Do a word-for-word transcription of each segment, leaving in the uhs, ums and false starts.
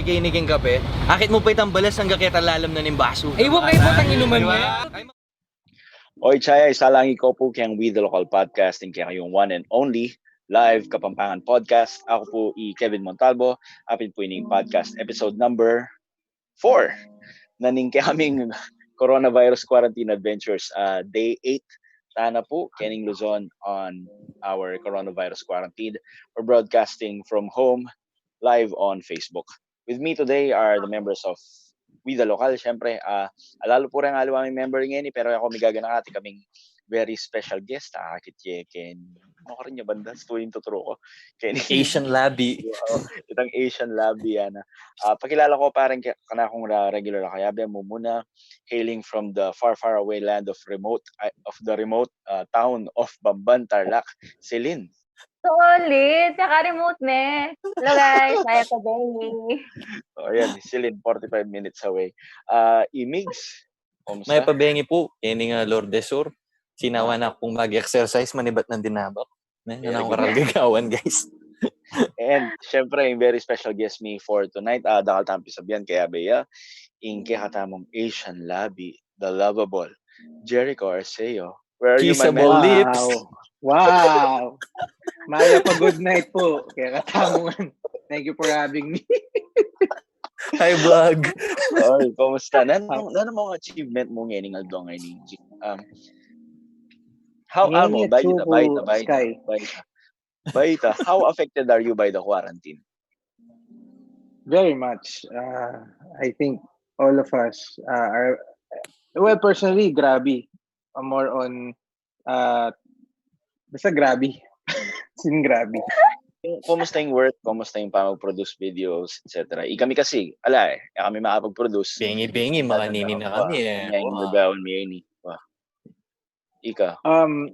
Keni keng kape, akit mu pa itang balas anggang keta lalam na ning basu. Ay, wa kayu pa tang inuman. Di ba? Oy, Chaya, isa lang iko po keng We The Local Podcast, ing kekayung one and only live Kapampangan podcast. Ako po i Kevin Montalvo. Apin po ining podcast episode number four na ning kekaming coronavirus quarantine adventures, ah, day eight. Tana po, kening Luzon on our coronavirus quarantine. We're broadcasting from home, live on Facebook. With me today are the members of We The Local, syempre. Ah, lalo po rin aliwa mi member ngeni, pero ako migaganaka, atin kaming very special guest. Ah, akit ye keng, ano ka rin ya banda? Ito ing tuturo ko. Keng Asian Lobby. Wow. Itang Asian Lobby, yan. Ah, pakilala ko pa rin ke-, kanakung ra-, regular a kayabe, mumuna, hailing from the far, far away land of remote, ah, of the remote, ah, town of Bamban, Tarlac, Celine. Solid! Naka-remote ne. Hello, guys. Maya pa bengi. O, yan. Celine, forty-five minutes away. Ah, i Migs, kumusta? Maya pa bengi po. Keni nga Lourdes Sur. Sinawa na pung mag-exercise, manibat nang dinabak. Ne, very good. Nanakung karagagawan, guys. And, syempre, ing very special guest mi for tonight, ah, dakal tamung pisabian, kayabe ya, ing kekatamung Asian Lobby, the lovable Jericho Arceo. Where are you, my man? Kissable lips. Wow. Wow. Maya pa, good night po. Kekatamu ngan. Thank you for having me. Hi, vlog. Oy, kumusta? Nanu, nanu mung achievement mu ngening aldo ngeni? Um, how, ah, ngeni, baita, baita, baita, Sky. Baita. Baita, how affected are you by the quarantine? Very much. Uh, I think all of us, uh, are, well, personally, grabe. Uh, more on, uh, basta grabe. Sin grabe. Kumusta ing work? Kumusta ing pamag-produce videos, et cetera? Ikami kasi, ala e, e kami makapag-produce. Bengi-bengi, makanini na kami e. Kanya ing gagawan mi ini. Wa. Ika? Um,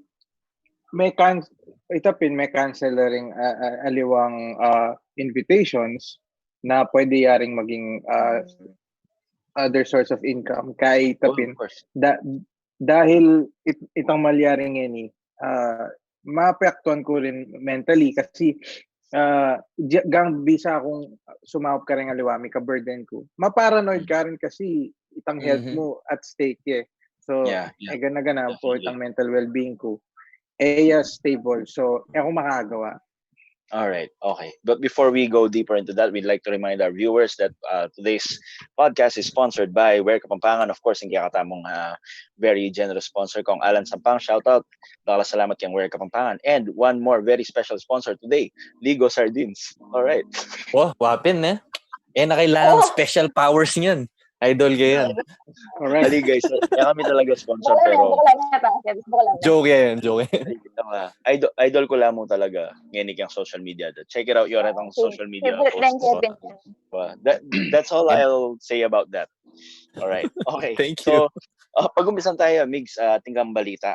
may can-, ita pin, may cancel na ring, ah, ah, aliwang, ah, invitations na pwede yaring maging, ah, other source of income. Kaya ita pin, da-, dahil it-, itang malyaring ini, ah, maapektuhan ku rin mentally kasi, ah, di-, gang bisa kung sumaup karing aliwa mi, ka-burden ku. Ma-paranoid ka rin kasi itang health mu at stake e. So, e gana-gana po itang mental well-being ku. E ya stable. So, e ku makagawa. All right. Okay. But before we go deeper into that, we'd like to remind our viewers that, uh, today's podcast is sponsored by Ware Kapampangan. Of course, ing kekatamung, uh, very generous sponsor, Kong Alan Sampang. Shout out. Dakal a salamat keng Ware Kapampangan. And one more very special sponsor today, Ligo Sardines. All right. Wa, wa pin e. E na kailangan special powers niyan. Idol ke yan. Alright. Ali, guys, e kami talaga sponsor, pero joke yan, joke yan. Idol, idol ku la mu talaga ngeni keng social media. Check it out, yung itang social media post. That, that's all I'll say about that. Alright. Okay. Thank you. So, ah, pag-umpisan taya, Migs, ah, atin kang balita.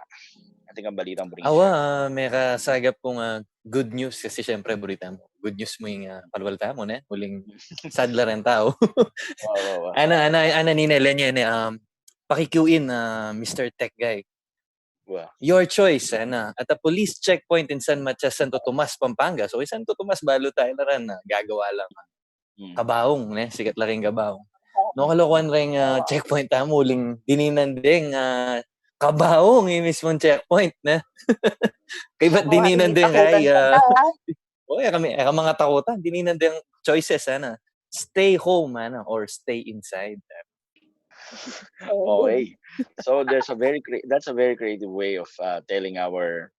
Atin kang balitang bring. Awa, ah, mekasagap kung, ah, good news kasi syempre, balita mu. Good news mu ing, ah, palwal tamu, ne? Uling sad la reng tau. Wa, wa, wa. Ana, ana, ana, nine, lenya, ne, um, pakikiuin, ah, Mister Tech Guy. Wa. Your choice, ana. At a police checkpoint in San Matias, Santo Tomas, Pampanga. So, i Santo Tomas, balu taya la ran, ah, gagawa la, ah. Hmm. Kabaong, ne? Sikat la ring Kabaong. No, kalokohan reng, ah, checkpoint tamu, uling dininan deng, ah, Kabaong, i mismung checkpoint, ne? Kaybat dininan deng kaya. O, e kami, e ka mangatakutan. Dininan deng choices, ana. Stay home, ana, or stay inside. Okay. So, there's a very crea-, that's a very creative way of, uh, telling our,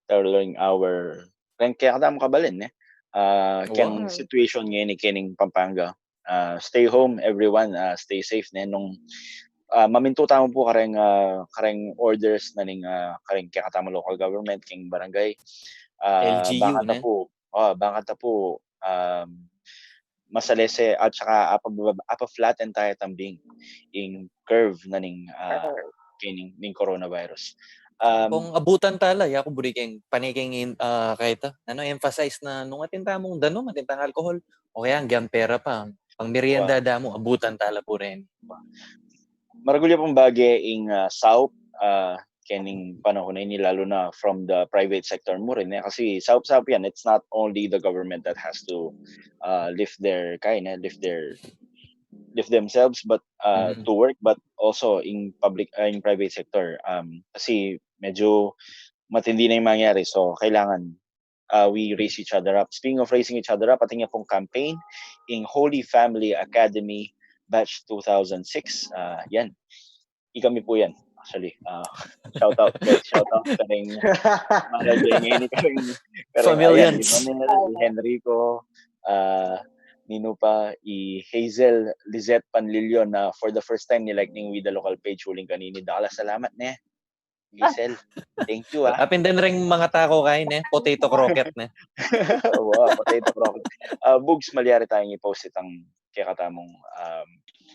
telling our, keng kekatamung kabalin, ne? Ah, keng situation ngeni kening Pampanga. Ah, stay home, everyone, ah, stay safe, ne? Nung, ah, mamintu tamu pu kareng, ah, kareng orders na ning, ah, kareng kekatamung local government, keng barangay. Ah, L G U, bang kata pu, ah, bang kata pu, um, masalese at saka apa-, apa-flatten taya tambing ing curve na ning, ah, kening, ning coronavirus. Um, kung abutan tala, yaku buri keng, pane keng in-, ah, kaya ta, ano, emphasize na nung atin tamung danum, atin tang alcohol, o kaya agyang pera pa, pang merienda damu, abutan tala pu rin. Maragul ya pung bage ing, ah, saup, ah, kening panahon na ini, lalo na from the private sector mu rin, eh. Kasi saup-saup yan, it's not only the government that has to, uh, lift their, kaya na, lift their, lift themselves, but, uh, Mm. to work, but also in public, uh, in private sector. Um, kasi medyo matindi na yung mangyari. So, kailangan, uh, we raise each other up. Speaking of raising each other up, atin ya pung campaign, ing Holy Family Academy Batch two thousand six. Uh, yan. Ikami pu yan, actually. Uh, shout out, guys. Shout out karing mga Jenny, karing, karing, Familia. Ayan, i Ronel, i Henrico, uh, ninu pa, i Hazel, Lizette Panlilio na for the first time ni-like ning Wida Local page uling kanini. Dakal a salamat, ne. Hazel, thank you, ah. Apin den reng mga tau karin, eh, potato croquette, ne. Wow, potato croquette. Uh, Bugs, malyari tayung i-post itang kekatamung, um,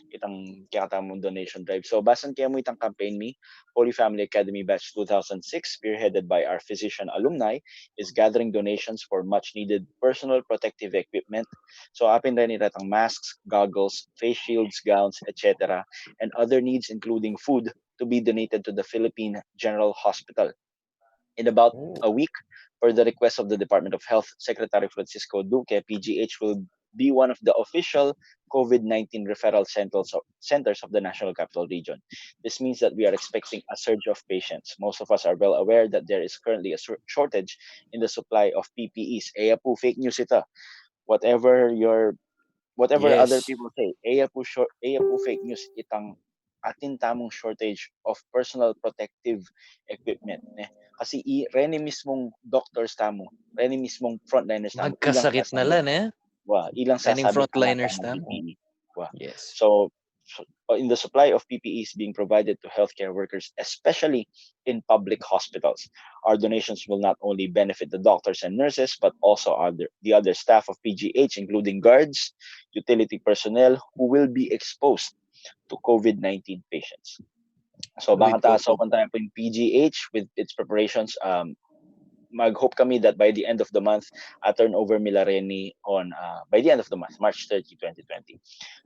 itang kekatamung donation drive. So, basan ke mu itang campaign mi, Holy Family Academy Batch two thousand six, spearheaded by our physician alumni, is gathering donations for much needed personal protective equipment. So, apin reni retang masks, goggles, face shields, gowns, et cetera, and other needs, including food, to be donated to the Philippine General Hospital. In about Oh. a week, per the request of the Department of Health Secretary Francisco Duque, P G H will be one of the official COVID nineteen referral centers of, centers of the National Capital Region. This means that we are expecting a surge of patients. Most of us are well aware that there is currently a shor-, shortage in the supply of P P Es. Eya pu, fake news ita. Whatever your, whatever other Yes. people say, eya pu shor-, eya pu fake news itang atin tamung shortage of personal protective equipment, ne? Kasi i-, reni mismung doctors tamu, reni mismung frontliners tamu, ilang Magkasakit na sasabi, la, ne? wa, ilang Rening sasabi frontliners tama tamu. P P E. Wa. Yes. So, so, in the supply of P P Es being provided to healthcare workers, especially in public hospitals, our donations will not only benefit the doctors and nurses, but also other, the other staff of P G H, including guards, utility personnel who will be exposed to COVID nineteen patients. So, With bangata, so COVID. Kung tayo pu ing P G H with its preparations, um, mag-hope kami that by the end of the month, a turnover mi la reni on, uh, by the end of the month, March thirty, twenty twenty.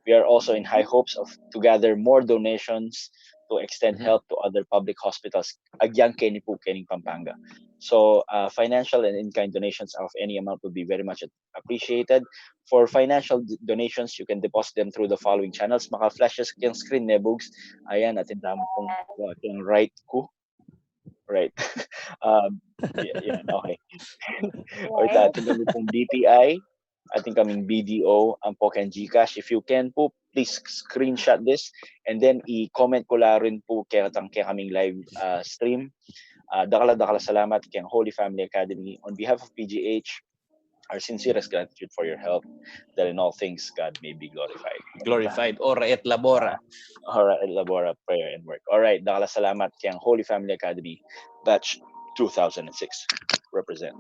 We are also in high hopes of to gather more donations to extend Mhm. help to other public hospitals agyang keni pu, kening Pampanga. So, uh, financial and in-kind donations of any amount would be very much appreciated. For financial d-, donations, you can deposit them through the following channels. Maka-flash keng screen, ne, Bugs? Ayan, atin tamu pung, wa, keng right ku. Right. Um, yeah, yeah, okay. O, ita, atin kami pung B P I, atin kaming B D O, ampo keng GCash. If you can pu, please screenshot this and then i-comment ku la rin pu ketang kekaming live, uh, stream. Uh, dakal a, dakal a salamat keng Holy Family Academy. On behalf of P G H, our sincerest gratitude for your help, that in all things God may be glorified. Glorified. Ora et labora. Ora et labora, prayer and work. All right, dakal a salamat keng Holy Family Academy, batch two thousand six. Represent.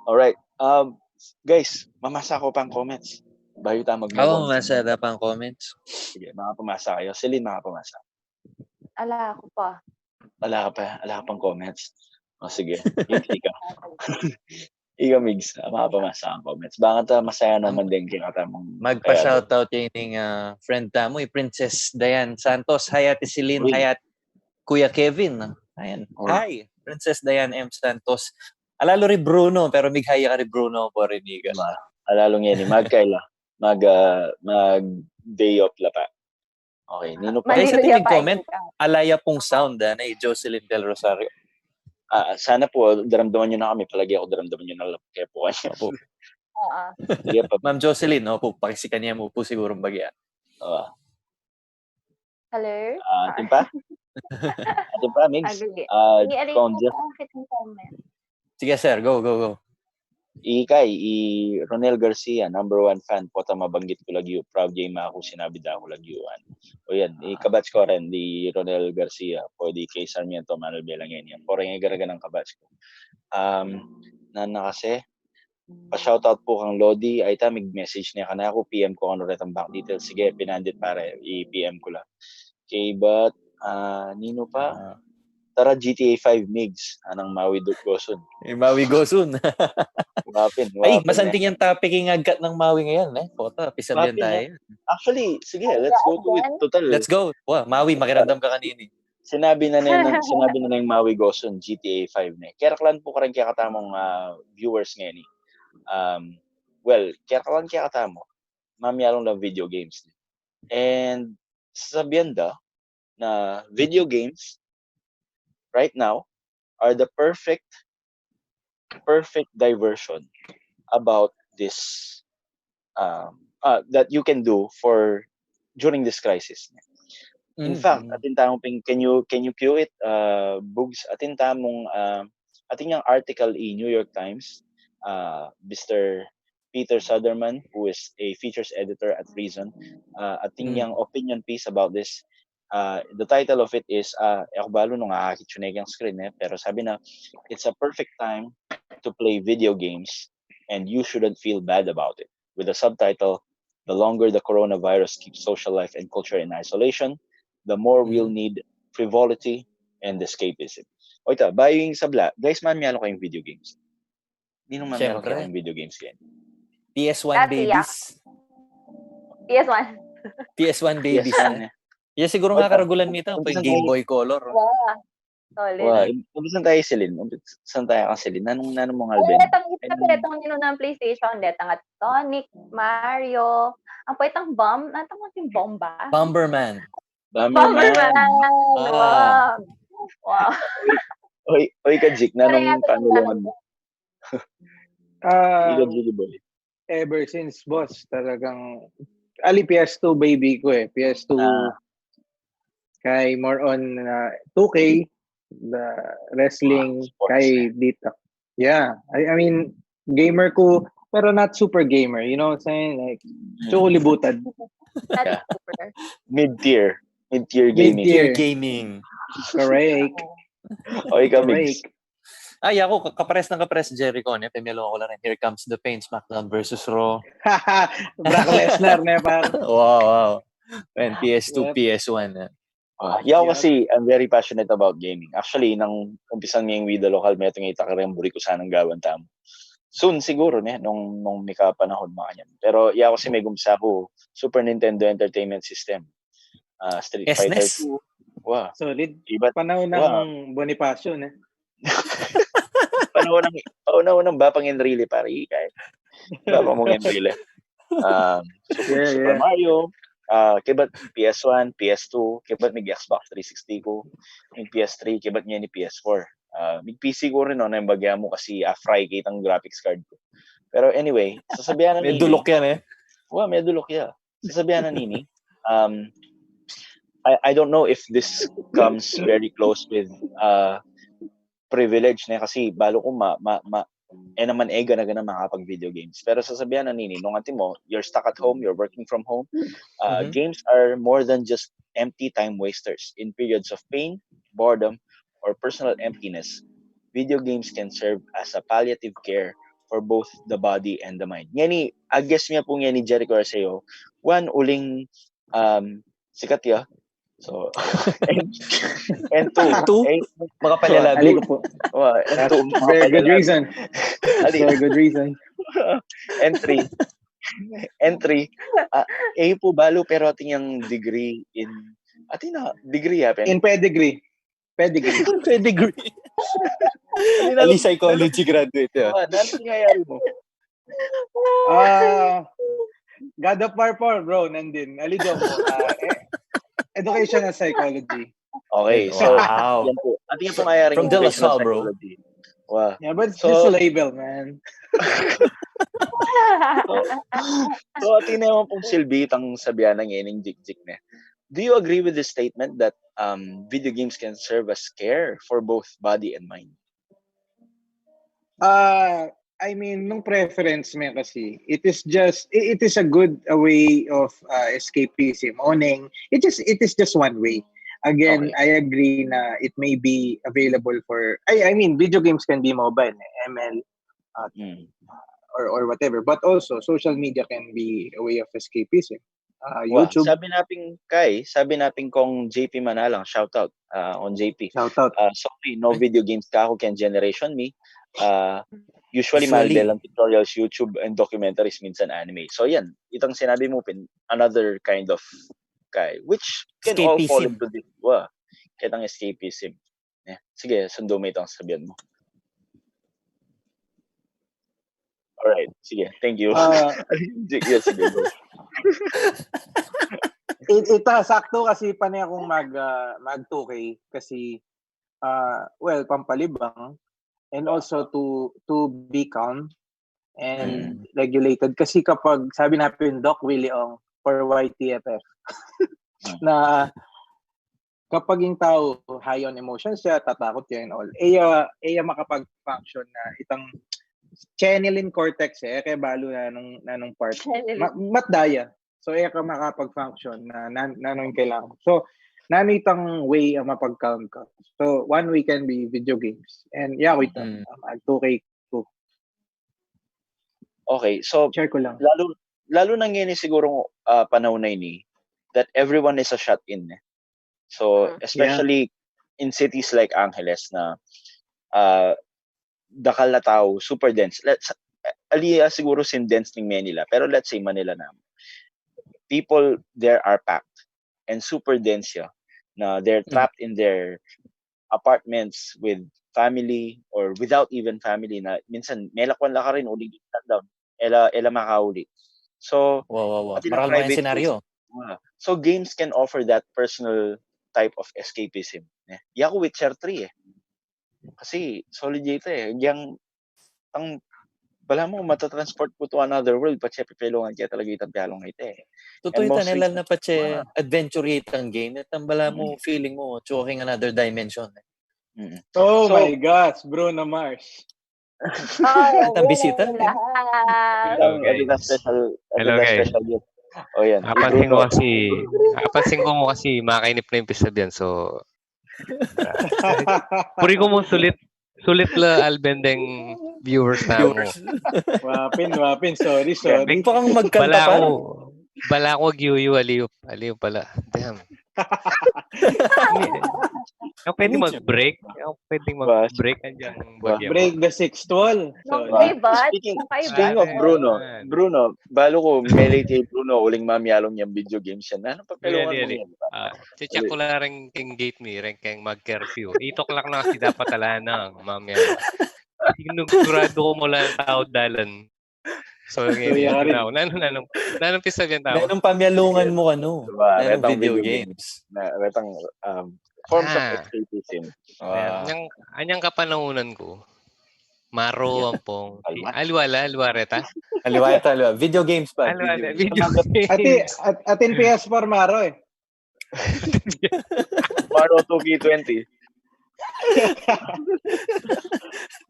All right. Um, guys, mamasa ku pang comments. Bayu tamu mag-move Ako, on. mamasa da pang comments. Sige, makapamasa kayu. Celine, makapamasa. Ala, ako pa. Ala ka pa, ala ka pang comments. O, sige. Ika. Ika, Migs, ah, makapamasa kang comments. Bangata masaya naman din kekatamung Magpa-shoutout keni ning, ah, friend tamu, i Princess Diane Santos. Hi, Ate Celine. Uy. Hi, Ate Kuya Kevin. Ayan. Oh. Hi, Princess Diane M Santos. Alalu ri Bruno, pero mig-hi ya kari Bruno, pari ni ka. Diba? Alalu ngeni, magkaila. Mag, ah, mag-day off la pa. Okay, ninu pa? Ay, sa Mali tingin pa comment, ika. ala ya pung sound, ah, ni Jocelyn Del Rosario. Ah, sana pu, daramdaman yu na kami. Palagi aku daramdaman yu na la kaya pu. Opo. Oo. Sige pa. Ma'am Jocelyn, opo, pakisikan ya mu pu siguru bagya. Ah, Hello? ah, atin pa? Atin pa, Migs? Agli. Ah, Ni alin Kong ko Jeff? Ang kitang comment. Sige, sir, go, go, go. Ikay, i Ronel Garcia, number one fan, pota mabanggit ku lagyu, proud ya imaku, sinabi da ku lagyu, an. O yan, i kabatch ku rin, di Ronel Garcia, pwede kay Sarmiento, Manuel Belangen yan. Pota ing garaganang kabatch ku. Um, nanu na kasi, pa-shoutout pu kang Lodi, ay ta, mig-message ne kanaku, P M ku kanu retang bank details. Sige, pinandit pare, i-P M ku la. Okay, but, ah, ninu pa? Ah. Tara, G T A five, Migs, anang Maui du-, Gosun. Eh, Maui Gosun. Wapin, Ay, wapin, masanting eh. Yang topic ing agkat nang Maui ngayon, eh. Pota, pisabihan Wapin, tayo. eh. Actually, sige, let's go to it. Total. Let's go. Wa, Maui, makiramdam ka kanini. Sinabi na ne, ng, sinabi na ne Maui Gosun, G T A five ne. Kaya kalan pu kareng kekatamung, ah, viewers ngeni. Um, well, kaya kalan kekatamu, mamialung lang video games. And sasabian da na video games right now are the perfect, perfect diversion about this, um, uh, that you can do for during this crisis. In fact, atin tamung ping, can you, can you cue it, uh, Bugs? Atin tamung, uh, atin yang article i New York Times, uh, Mister Peter Suderman, who is a features editor at Reason, uh, atin yang opinion piece about this. Uh, the title of it is, uh, e ku balu nung akakit yu ne keng screen, eh, pero sabi na, "It's a perfect time to play video games and you shouldn't feel bad about it." With the subtitle, "The longer the coronavirus keeps social life and culture in isolation, the more we'll need frivolity and escapism." O ita, bayu ing sabla, guys, mamialu kayung video games? Ninung mamialu kayung video games yan? P S one babies. P S one. P S one babies. P S one, eh. Ya, siguro nga karagulan mita, pa yung Game Boy Color. Wow. Solid. Wow, umpisan tayo, Celine. Umpisan tayo kang Celine. Nanung, nanung mga album? Ay, etang, etang, etang nino ng PlayStation. Etang at Sonic, Mario. Ang pwetang bomb. Natang mo yung bomba? Bomberman. Bomberman. Bomberman. Wow. Wow. Oy, oy, ka, Jik, nanung panulungan mo? Ah, ikaw, Jiggy Boy. Ever since, boss, talagang, ali, P S two baby ko eh. P S two. Ah. Kay more on uh, two K, the wrestling, wow, sports, kay eh. Dito. Yeah, I, I mean, gamer ko, pero not super gamer, you know what I'm saying? Like, mm. Chukulibutad. Not super. Mid-tier. Mid-tier gaming. Mid-tier gaming. Correct. O, ikaw, Migs. Ay, ako, kapares ng kapares Jericho, ne? Pemelo ako lang, Here Comes the Pain, SmackDown versus Raw. Brock Lesnar, ne, par? Wow, wow. And P S two, yep. P S one, eh. Uh, yeah, kasi I'm very passionate about gaming. Actually, nang umpisan ngeng Wii The Local, metung ita kareng buri ku sanang gawan tamu. Soon siguro, ne, nung, nung mika panahon, makanyan. Pero, yeah, kasi megumpisa ku Super Nintendo Entertainment System. Uh, Street Fighter two. Wow. Solid. Ibat, panahon ng wow. Bonifacio, ne? Panahon ng, panahon ng Bapang Enrile, pare. Kaya, Bapang mong Enrile. Um, Super, yeah, Super yeah. Mario, uh, kebat P S one, P S two, kebat mig Xbox three sixty ku, mig P S three, kebat ngeni P S four. Uh, mig P C ku rin, no, na yung bagya mu kasi a-fry kitang graphics card ku. Pero anyway, sasabian na nini. May dulok yan eh. Wa, may dulok ya. Sasabian na nini. Um, I, I don't know if this comes very close with uh, privilege, ne, kasi balu ku ma, ma, ma, e naman e gana-gana makapag-video games. Pero sasabian na nini, nung atin mo, you're stuck at home, you're working from home, uh, mm-hmm. Games are more than just empty time wasters. In periods of pain, boredom, or personal emptiness, video games can serve as a palliative care for both the body and the mind. Ngeni, a-guess mi pu ngeni Jericho Arceo, one uling um, sikat ya, So, and, and two. Two? Eh, makapalalabi. Aling, po. Well, and two, very good reason. Very good reason. And three. And three. Uh, eh, po balo, pero atin yang degree in, atin na, degree ya, in pedigree. Pedigree. Pedigree. Ali psychology graduate ya. Uh, nangyayari mo. Ah, God of War four, bro, nandin. Alido mo. Uh, eh, education and psychology. Okay, so, wow. Yan po. At yan po nga yaring from De La Salle, bro. Wow. Yeah, but it's so, just a label, man. So, so atin naman pong silbi itang sabian ng ining jikjik niya. Do you agree with the statement that um, video games can serve as care for both body and mind? Uh, I mean, nung preference me kasi, it is just, it is a good a way of uh, escapism. Oning, it is, it is just one way. Again, okay. I agree na it may be available for, I, I mean, video games can be mobile, eh, M L, uh, mm. or, or whatever. But also, social media can be a way of escapism. Uh, YouTube. Wow. Sabi naping kay, sabi naping kong J P Manalang, shout out uh, on J P. Shout out. Uh, sorry, no video games ka ako keng generation me. Uh, usually, usually. Mahal lang tutorials, YouTube, and documentaries, minsan anime. So yan, itang sinabi mo pin, another kind of kay, which can escapism. All fall into this. Wow. ketang escapism. Eh, sige, sundu mu itang sasabian mu. Alright, sige, thank you. Ah, Sige, sige, go. it, ita, sakto kasi pane akong mag, ah, mag two K kasi, ah, well, pampalibang and also to to be calm and Mm. regulated. Kasi kapag, sabi na pin Doc Willie Ong for Y T F F, Mm. na kapag yung tao high on emotions siya, tatakot siya and all. Iya, iya makapag-function na itang channeling cortex eh, kaya balo na nung, na nung part. Channeling. Ma- matdaya. So, iya ka makapag-function na, na, na nung kailangan. So, nanu itang way ang mapag-calm ka. So, one way can be video games. And yeah, wait, Mm. ang two K two. Okay, so Share ko lang. lalo lalo na ngeni siguro ah, panahon na ini that everyone is a shut-in eh. So Mm. especially in cities like Angeles na ah, dakal na tao, super dense. Let's ali ah, siguro sin dense ning Manila, pero let's say Manila na. People there are packed and super dense siya na they're Mm. trapped in their apartments with family or without even family na minsan melakwan la karin uli ning shutdown. Ela, ela makauli. So, Wow, wow, wow. pati na Maral mga private senaryo. Ah, so games can offer that personal type of escapism. Eh. Yaku Witcher three eh. Kasi solid ita eh. Yang ang bala mu matatransport ku to another world patse pipelungan ke talaga itang pialung ita eh. Totoo And ita mostly nilal na patse mga adventure itang game. Itang bala mu Mm. feeling mu choking another dimension. Eh. Mm. Oh So- my gosh, Bruno Mars. Oh, Itang bisita. Lahat. Itang Hello, itang guys. Special, Hello, itang guys. Special guest. O yan. Apansin ko Bruno. kasi, apansin ko kasi makainip na yung pisabihan. So, puri ko mo sulit, sulit la Alben deng viewers na mo. Viewers. Wapin, wapin. Sorry, sorry. Di pa kang magkanta Bala pa. ko, bala ko gyuyu, aliw, aliw pala. Damn. Hindi. Ang pwede mag-break? Ang pwede mag-break? Andiyan Wah. bagay mo. Break the sixth wall. Nung Sorry. kaibat, Speaking, nung kaibat. speaking of Ayan. Bruno, Bruno, balo ko, meli kay Bruno, uling mamyalung yang video games yan. Ano pa Hindi, pelungan hindi, mo hindi. yan? Ah, check ko lang rin king gate mi, rin keng mag-curfew. Eight o'clock na kasi dapat ala na, mamaya. Sinugurado ko mula ang tao dalan. So, ngayon, Kuya yun Karin. na ako. Nanong, nanong, nanong pisabihan tao? Nanong pamyalungan mo ano? Diba? Nanong Retang video video game. games. Na, retang um, forms of Ah. escapism. Wow. Anyang, anyang kapanahunan ko, maro Yeah. ampong, Kalma. aliwa la, aliwa reta? Aliwa ito, aliwa. Video games pa. Aliwa Video la, games. video Ati, games. at, atin P S four maro eh. Maro two K twenty.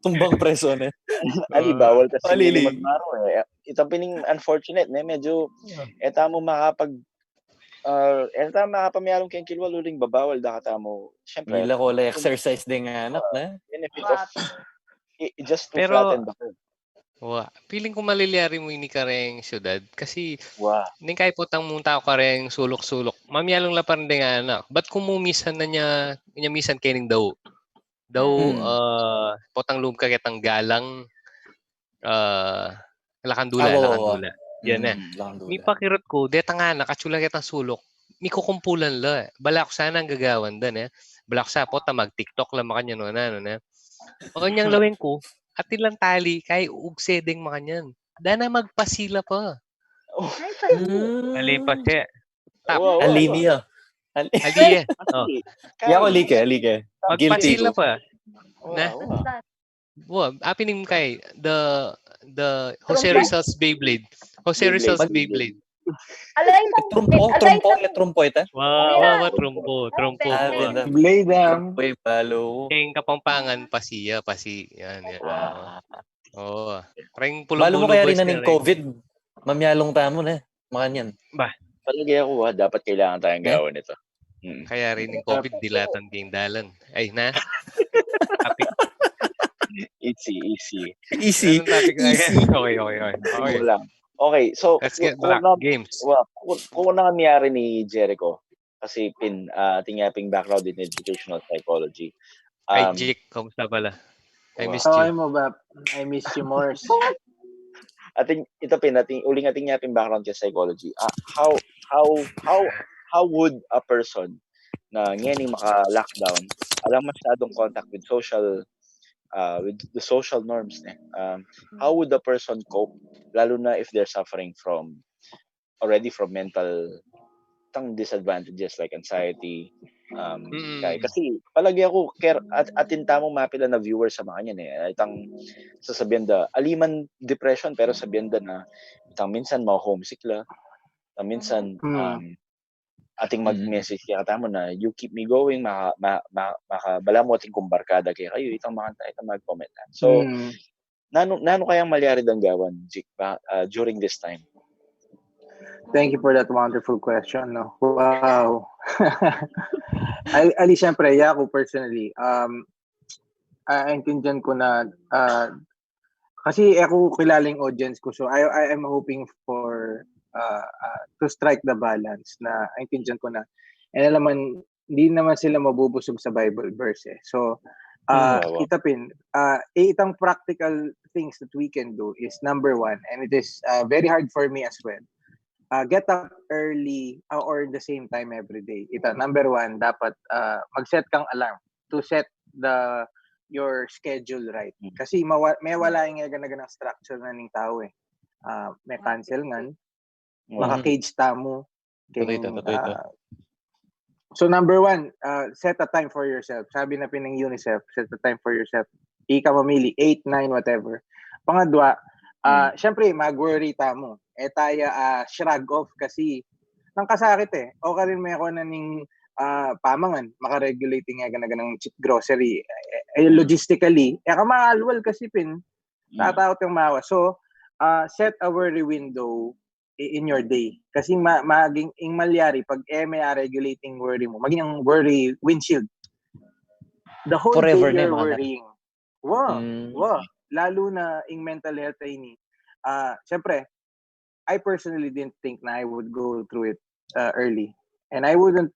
Tumbang preso na. Ali, Ah. bawal kasi Alili. Maro eh. Ito pining unfortunate, ne? Medyo, Ah. eta mo makapag, ah, eta makapamyalung keng kilwa, uling babawal, dakata mo, syempre, Mila ko la exercise din nga anak na. benefit of, i- just to Pero, flatten the curve. wa, feeling ko malilyari mu ini kareng syudad. Kasi, Wah. ning kay potang mung tao kareng sulok-sulok. Mamyalung la pa rin ding anak. Ba't kung mu misan na niya, niya misan kening daw? Daw, Hmm. ah, potang lum ka ketang galang, ah, lakandula, Ah, wa, wa, wa. lakandula. Yan eh. Mm, lakandula. Mipakirut ko, detang anak, atsula ketang sulok. Mikukumpulan la. Bala ku sana ang gagawan dan eh. Bala ku sa pota mag-TikTok la makanyan, no, na, no, na. O kanyang laweng ko, atin lang tali, kay ugse ding makanyan. Dana magpasila pa. Ay, pala. Mm. Ali pa siya. Tap. Wow, wow, Ali wow. niya. Ali. Ali eh. Oh. Actually, Yako, Kyle, like, like. Guilty Magpasila ko. pa. wow, Na? wow. Wow, api ning kay the the Jose Trumpo? Rizal's Beyblade. Jose Beyblade. Rizal's Beyblade. Beyblade. Alay lang. Trumpo, Alay trumpo, lang. eh, trumpo ita. Wow, Ayan. wow, trumpo, trumpo. Ah, Wow. ganda. Blade ah. Trumpo, eh, balo. Keng Kapampangan, pasiya, pasi. Yan, yan. Wow. Oo. Ring Balo mo Pulo-Bulo kaya Boys rin na na ning rin. COVID. Mamyalong tamu na. Makanyan. Palagi ako, ah, dapat kailangan tayong Eh? gawan ito. Mm. Kaya rin ning COVID, dilatan king dalan. Ay, na? Topic. Easy, easy. Easy. Anong topic na Easy. yan? Okay, okay, okay. Okay. Ano lang. Okay, so, Let's get kung back. na, Games. wa, kung, kung nangyari ni Jericho, kasi pin, ah, atin nga ping background in educational psychology. Ay, Um, Jik, kamusta pala? I wow. missed you. Okay mo ba? I miss you more. Atin, ito pin, atin, uling atin nga ping background sa psychology. Ah, how, how, how, how would a person na ngeni maka-lockdown, alang masyadong contact with social, uh, with the social norms, ne? Um, how would the person cope, lalo na if they're suffering from, already from mental, itang disadvantages like anxiety, um, Mm. kaya, kasi palagi ako, care, at, atin tamu mapila na viewers sa mga yan, eh. Itang sasabihan da, ali man depression, pero sabihan da na, itang minsan ma-homesick la, itang minsan, Mm. um, ating mag-message kaya tamu na, "You keep me going," maka, ma, ma, maka, balamu atin kung barkada kaya kayu, itang mga, itang mag-comment na. So, Mm. nanu, nanu kayang malyari dang gawan, Jik, ba, ah, during this time? Thank you for that wonderful question, no? Wow. Ali, ali, siyempre, yaku personally, um, ah, aintindihan ko na, ah, kasi aku kilala yung audience ko, so I, I am hoping for, uh, uh, to strike the balance na aintindihan ko na. And alam man, hindi naman sila mabubusog sa Bible verse, eh. So, uh, Mm, oo. Itapin, uh, itang practical things that we can do is number one, and it is, uh, very hard for me as well. Uh, get up early, uh, or the same time every day. Ita, number one, dapat, uh, mag-set kang alarm to set the your schedule right. Mm. Kasi mawa, may wala yung gana-ganang structure na ning tao, eh. Uh, may cancel ngan, Wow. maka-cage tamu. Totoo ita, totoo ita. Ah, so number one, uh, set a time for yourself. Sabi na pin ning UNICEF, set a time for yourself. Ika mamili, eight, nine, whatever. Pangadwa, ah, syempre, mag-worry tamu. E taya, ah, shrug off kasi nang kasakit, eh. O karin me ko na ning, ah, pamangan, maka-regulate nga gana-ganang chi-, grocery. Eh, eh, logistically, e ka maalwal kasi pin, Mm. tatakut kang mawa. So, ah, set a worry window i-, in your day. Kasi ma-, maging, ing malyari, pag e me a regulating worry mu, maging ang worry windshield. The whole Forever day na you're yung mga worrying. Wow, Mm. wow. Lalo na ing mental health ay ini. Ah, syempre, I personally didn't think na I would go through it, uh, early. And I wouldn't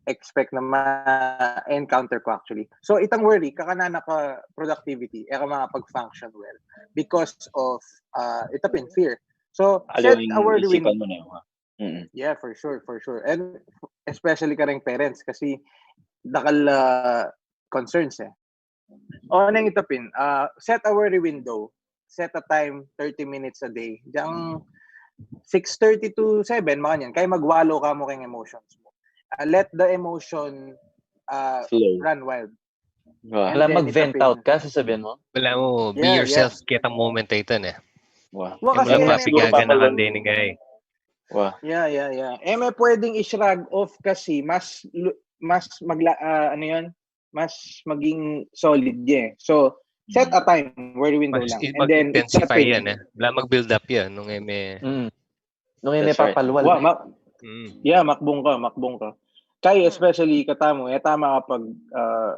expect na ma-encounter ko actually. So, itang worry, kakanana ka productivity, e ka makapag-function well because of, uh, itapin, fear. So, Aliwa set yung a worry isipan window. Mo na yun, ha? Mm-mm. Yeah, for sure, for sure. And especially karing parents kasi dakal, uh, concerns, eh. O, nang itapin, uh, set a worry window. Set a time, thirty minutes a day. Diyang six thirty to seven, mga yan. Kaya magwalo ka mo kayong emotions mo. Uh, let the emotion, uh, Flow. Run wild. Wow. And Wala, then, mag-vent itapin. Out ka, sasabihin mo? Wala mo, be Yeah, yourself, kita moment ay ito, eh. Wow. Wa, Yung kasi wala may pa pigagana puro ng dining guy. Wow. Yeah, yeah, yeah. E me pwedeng i-shrug off kasi mas lu-, mas magla, ah, ano yun? Mas maging solid, eh. So, set a time, worry window Mas lang. i- And then, mag-intensify itapin. Yan, eh. Wala mag-build up yan nung e me. Mm. Nung e me That's right. papalwal. Wa, ma-, Mm. yeah, makbong ka, makbong ka. Kaya especially katamu, e ta makapag, uh,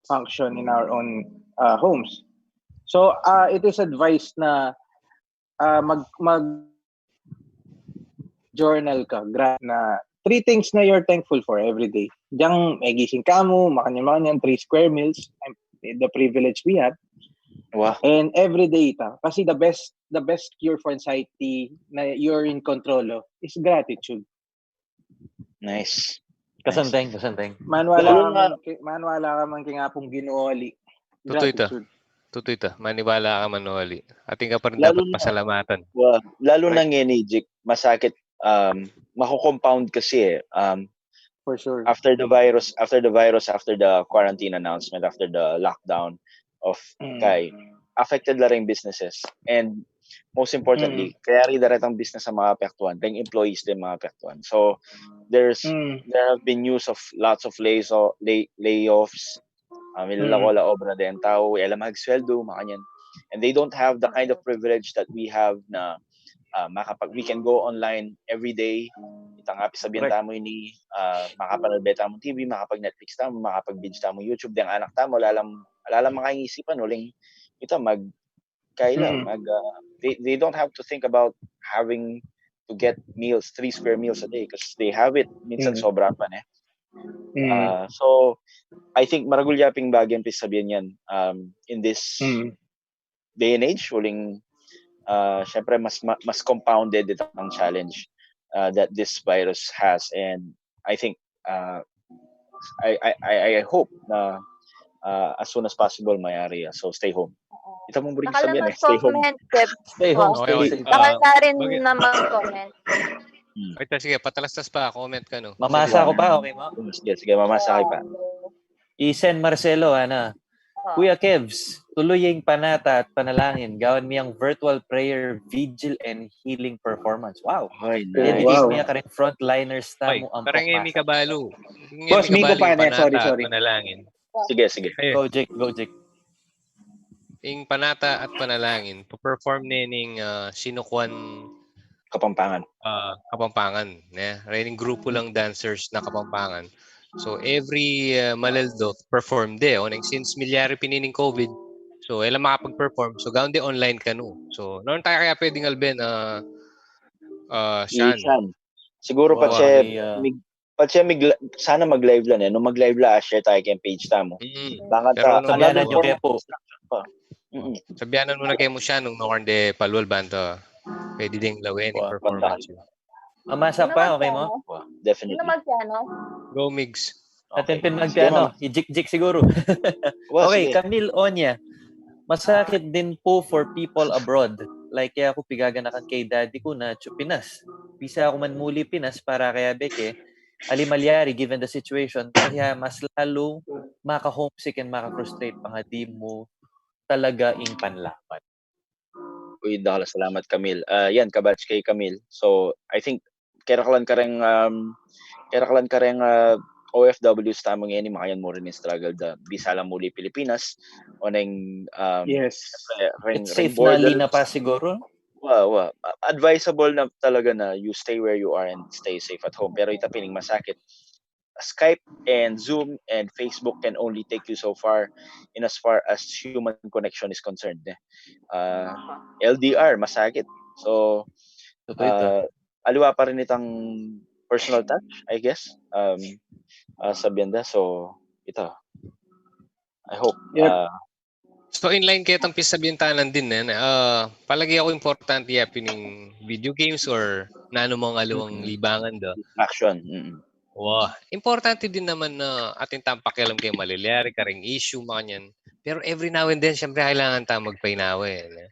function in our own, uh, homes. So, uh, it is advised na, uh, mag, mag journal ka, gra-, na three things na you're thankful for every day. Diyang may gising ka mo, makanyan, makanyan, three square meals, and the privilege we have. Wow. And every day ita. Kasi the best, the best cure for anxiety na you're in control of is gratitude. Nice. Kasanteng, kasanteng. Manwala Lalo ka na man ki-, manwala ka man kay nga pong Ginoo ali. Totoo ita. Gratitude. Totoo ita. Maniwala ka man o ali. Atin ka pa rin Lalo dapat na pasalamatan. Well, lalo na Right. ngeni, Jik, masakit, um, mako-compound kasi, eh. Um, For sure. after the virus, after the virus, after the quarantine announcement, after the lockdown of Mm. kay, affected la rin businesses. And most importantly, Mm. kaya rin daratang business ang mga apektuhan, then employees din mga apektuhan. So, there's, Mm. there have been news of lots of lays o-, lay-, layoffs. Ah, milala ko Mm. la obra den tao, e la magsweldo, makanyan. And they don't have the kind of privilege that we have na, ah, makapag, we can go online every day. Itang api sabihan Correct. Tamu ini, ah, makapanood be tamu TV, makapag-Netflix tamu, makapag-binge tamu YouTube. Deng anak tamu, ala lang, ala lang makaisipan, uling ita mag, kaya lang, Mm. mag, ah, they, they don't have to think about having to get meals, three square meals a day, 'cause they have it. Minsan Mm. sobra pa, ne? Mm. Ah, so, I think maragul ya ping bagay ang pisabihan yan, um, in this Mm. day and age, uling, ah, syempre, mas, ma-, mas compounded itang challenge, ah, that this virus has. And I think, ah, I, I, I, I hope na ah, as soon as possible mayari ya. So, stay home. Ita mung buri Dakal na sabihin eh, stay home. Mag-comment, Kev. Stay home, Oh, stay Okay, safe. Dakal ah, na rin mag- na mag-comment. Ay, ta- sige, patalastas pa, comment ka, no? Mamasa ko Sige. pa, okay mo? Sige, sige, mamasa kayo pa. I Sen Marcelo, ana. Oh. Kuya Kevs, tuloy ing panata at panalangin. Gawan mi ing virtual prayer, vigil, and healing performance. Wow. Ay, Dedicate nice. Wow. mi karing frontliners Ay, tamu ang parang ngeni pagpasa. Kabalu. Ngeni Boss, Miko Kabalu, pa, ne, sorry, panata, sorry. Panalangin. Sige, sige. Eh, Go, Jake, go, Jake. Ing panata at panalangin, perform ne ning ah, sinukuan Kapampangan. ah, Kapampangan, ne? Raining grupo lang dancers na Kapampangan. So, every ah, Maleldo, perform de. O, nang since milyari pin ining COVID, so, e la makapag-perform. So, gawan de online kanu. So, noon tayo kaya pwedeng alben, ah, ah, Si Shan. Shan. Siguro Wow, patse, kay, ah, mig, patse mig, sana mag-live lang eh. Nung mag-live lang, share tayo kay page tamu. Mm. Baka Pero ta, nung another Sabianan nyo form kaya of po. instruction pa. Mm-mm. Sabianan mu na kaya mu siya nung nukar de palual banta. Pwede ding lawen ing Wa, performance banta. yu. Mamasa Sino pa, okay magpiano? mo? Wa, Sino definitely. magpiano? Okay. Go, Migs. Atin Okay. pin Sige, magpiano, ma'am. ijik-jik siguro. Wa, Okay, sige. Camille Onya. Masakit din po for people abroad. Like kaya ako pigaganakan kay daddy ko na chu Pinas. Bisa ako man muli Pinas para kaya beke, ali malyari given the situation. Kaya mas lalo maka-homesick and maka-frustrate pa nga di mo talaga ing panlaban. Uy, dakal a salamat, Camille. Ah, yan, kabatch kay Camille. So, I think, keraklan kareng, um, keraklan kareng ah, O F Ws tamu ngeni, makanyan mu rin ing struggle da. Bisa lang muli Pilipinas, o neng, um, Yes. reng, It's reng safe na ali borders. Na pa siguro. Wa, wa. Advisable na talaga na you stay where you are and stay safe at home. Pero ita pin ing masakit, Skype and Zoom and Facebook can only take you so far in as far as human connection is concerned. Eh. Uh, L D R, masakit. So, Totoo ito. uh, aliwa pa rin itang personal touch, I guess. Um, uh, sabihin da. So, ito. I hope. Yep. Uh, So, inline ketang pisabintanan din, eh, ah, palagi ako importante ya pin ing video games or nanu mang aliwang libangan da. Distraction. Mm-mm. Wa, importante din naman na atin tang pakialam kay malilyari, karing issue, makanyan. Pero every now and then, siyempre, kailangan tang magpainawa, eh, ne?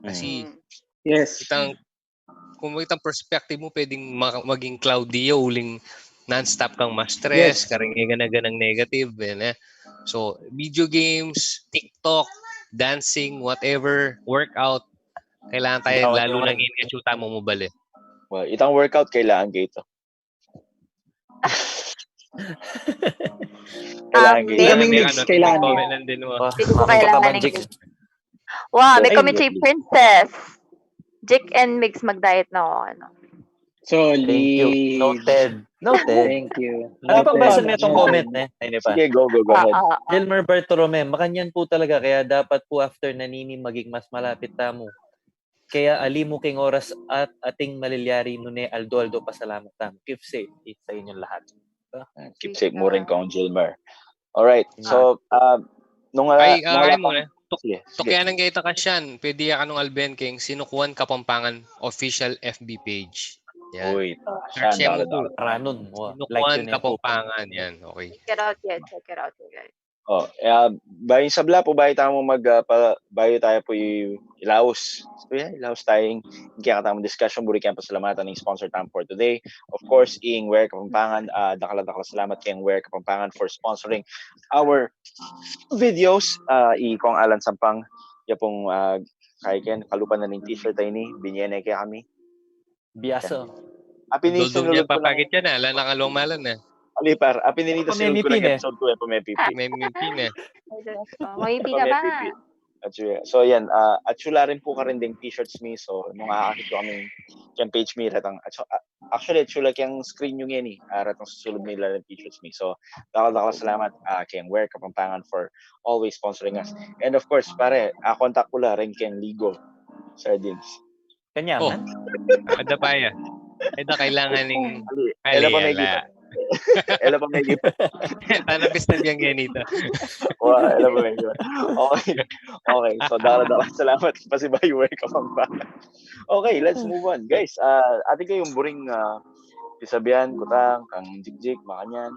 Kasi, Mm. Yes. itang, kung itang perspective mu, pwedeng maka-, maging cloudy ya, uling non-stop kang ma-stress, Yes. karing gana-ganang negative, eh, ne? So, video games, TikTok, dancing, whatever, workout, kailangan tayo, Bitawan lalo nyo na rin. ngeni, atsu tamu mubali. Well, itang workout, kailangan kayo ito. Kailangan Um, kayo. Kailangan Kailangan may may mix, ano, kailangan. Comment lang din mo. Wa, Pili ko wa, kailangan makapaban, ng Jake. Wow, may Ay, comment si hindi. Princess. Jake and Migs, mag-diet na ako. Ano? Solid. Thank you. Noted. Noted. Thank you. Ano pang Noted. basa niya itong Noted. Comment, eh? Ayun pa. Sige, go, go, go Ah, ahead. ah, ah. Gilmer Bartolome, makanyan po talaga, kaya dapat po after nanini maging mas malapit tamu. Kaya ali mu king oras at ating malilyari nune aldo-aldo pasalamat tamu. Keep safe sa inyong lahat. Keep safe mu rin, Kong Gilmer. Alright, so, uh, nung, Ay, nung ah, wala ay muna. pang- Sige, sige. Tukianan kita ka Shan, pwede ka nung alben king Sinukuan Kapampangan official F B page. Yan. Uy, Search Shan, mo dala, po. dala. Ranun. Wa, like Sinukuan yun, eh, po. Kapampangan. Yan, okay. Check it out, yeah. Check it out, guys. Oh, eh, ah, bayu ing sabla pu, bayu tamu mag, ah, pa, bayu tayo pu i-, ilaus. So, yeah, ilaus tayo ing, ing kekatamung discussion, buri keng pasalamatan ing sponsor tamu for today. Of course, ing Ware Kapampangan, ah, dakal a dakal a salamat keng Ware Kapampangan for sponsoring our videos. Ah, i Kong Alan Sampang, ya pung, ah, kaya ken, kalupa na ning t-shirt a ini, binye ne kekami. Biasa. Apin ini Doldol sinulud niya ko lang. Papakit yan, ah. Ala na kaluang malan, ah. Alipar, apin ini sinulud ko lang Pamemipin, eh. Episode two, eh, pamemipin. May mimpi na. Ay, Diyos ko. Mawipi na ba? Pamemipin. At yun, so, yan, ah, at sula rin po karin ding t-shirts mi. So, nung aakit ko kami keng page mi, retang, at so, ah, actually, at sula keng screen nyo ngayon, eh. Ah, retang susulub mi la ring t-shirts mi. So, dakal, dakal salamat, ah, keng Ware Kapampangan for always sponsoring us. And of course, pare, ah, contact ko la rin keng Ligo Sardines. Kanya Oh. man. Ada pa ya. Ada kailangan ning Ali, ali, ela pa may ala. Ela pa may gipa. Tanang pista biyang ganito. Wa, ela pa may gipa. Okay. Okay. So, dakal, dakal salamat. Pasibayu Ware Kapampangan. Okay, let's move on. Guys, ah, atin kayung buring, ah, pisabian, kutang, kang jikjik, makanyan.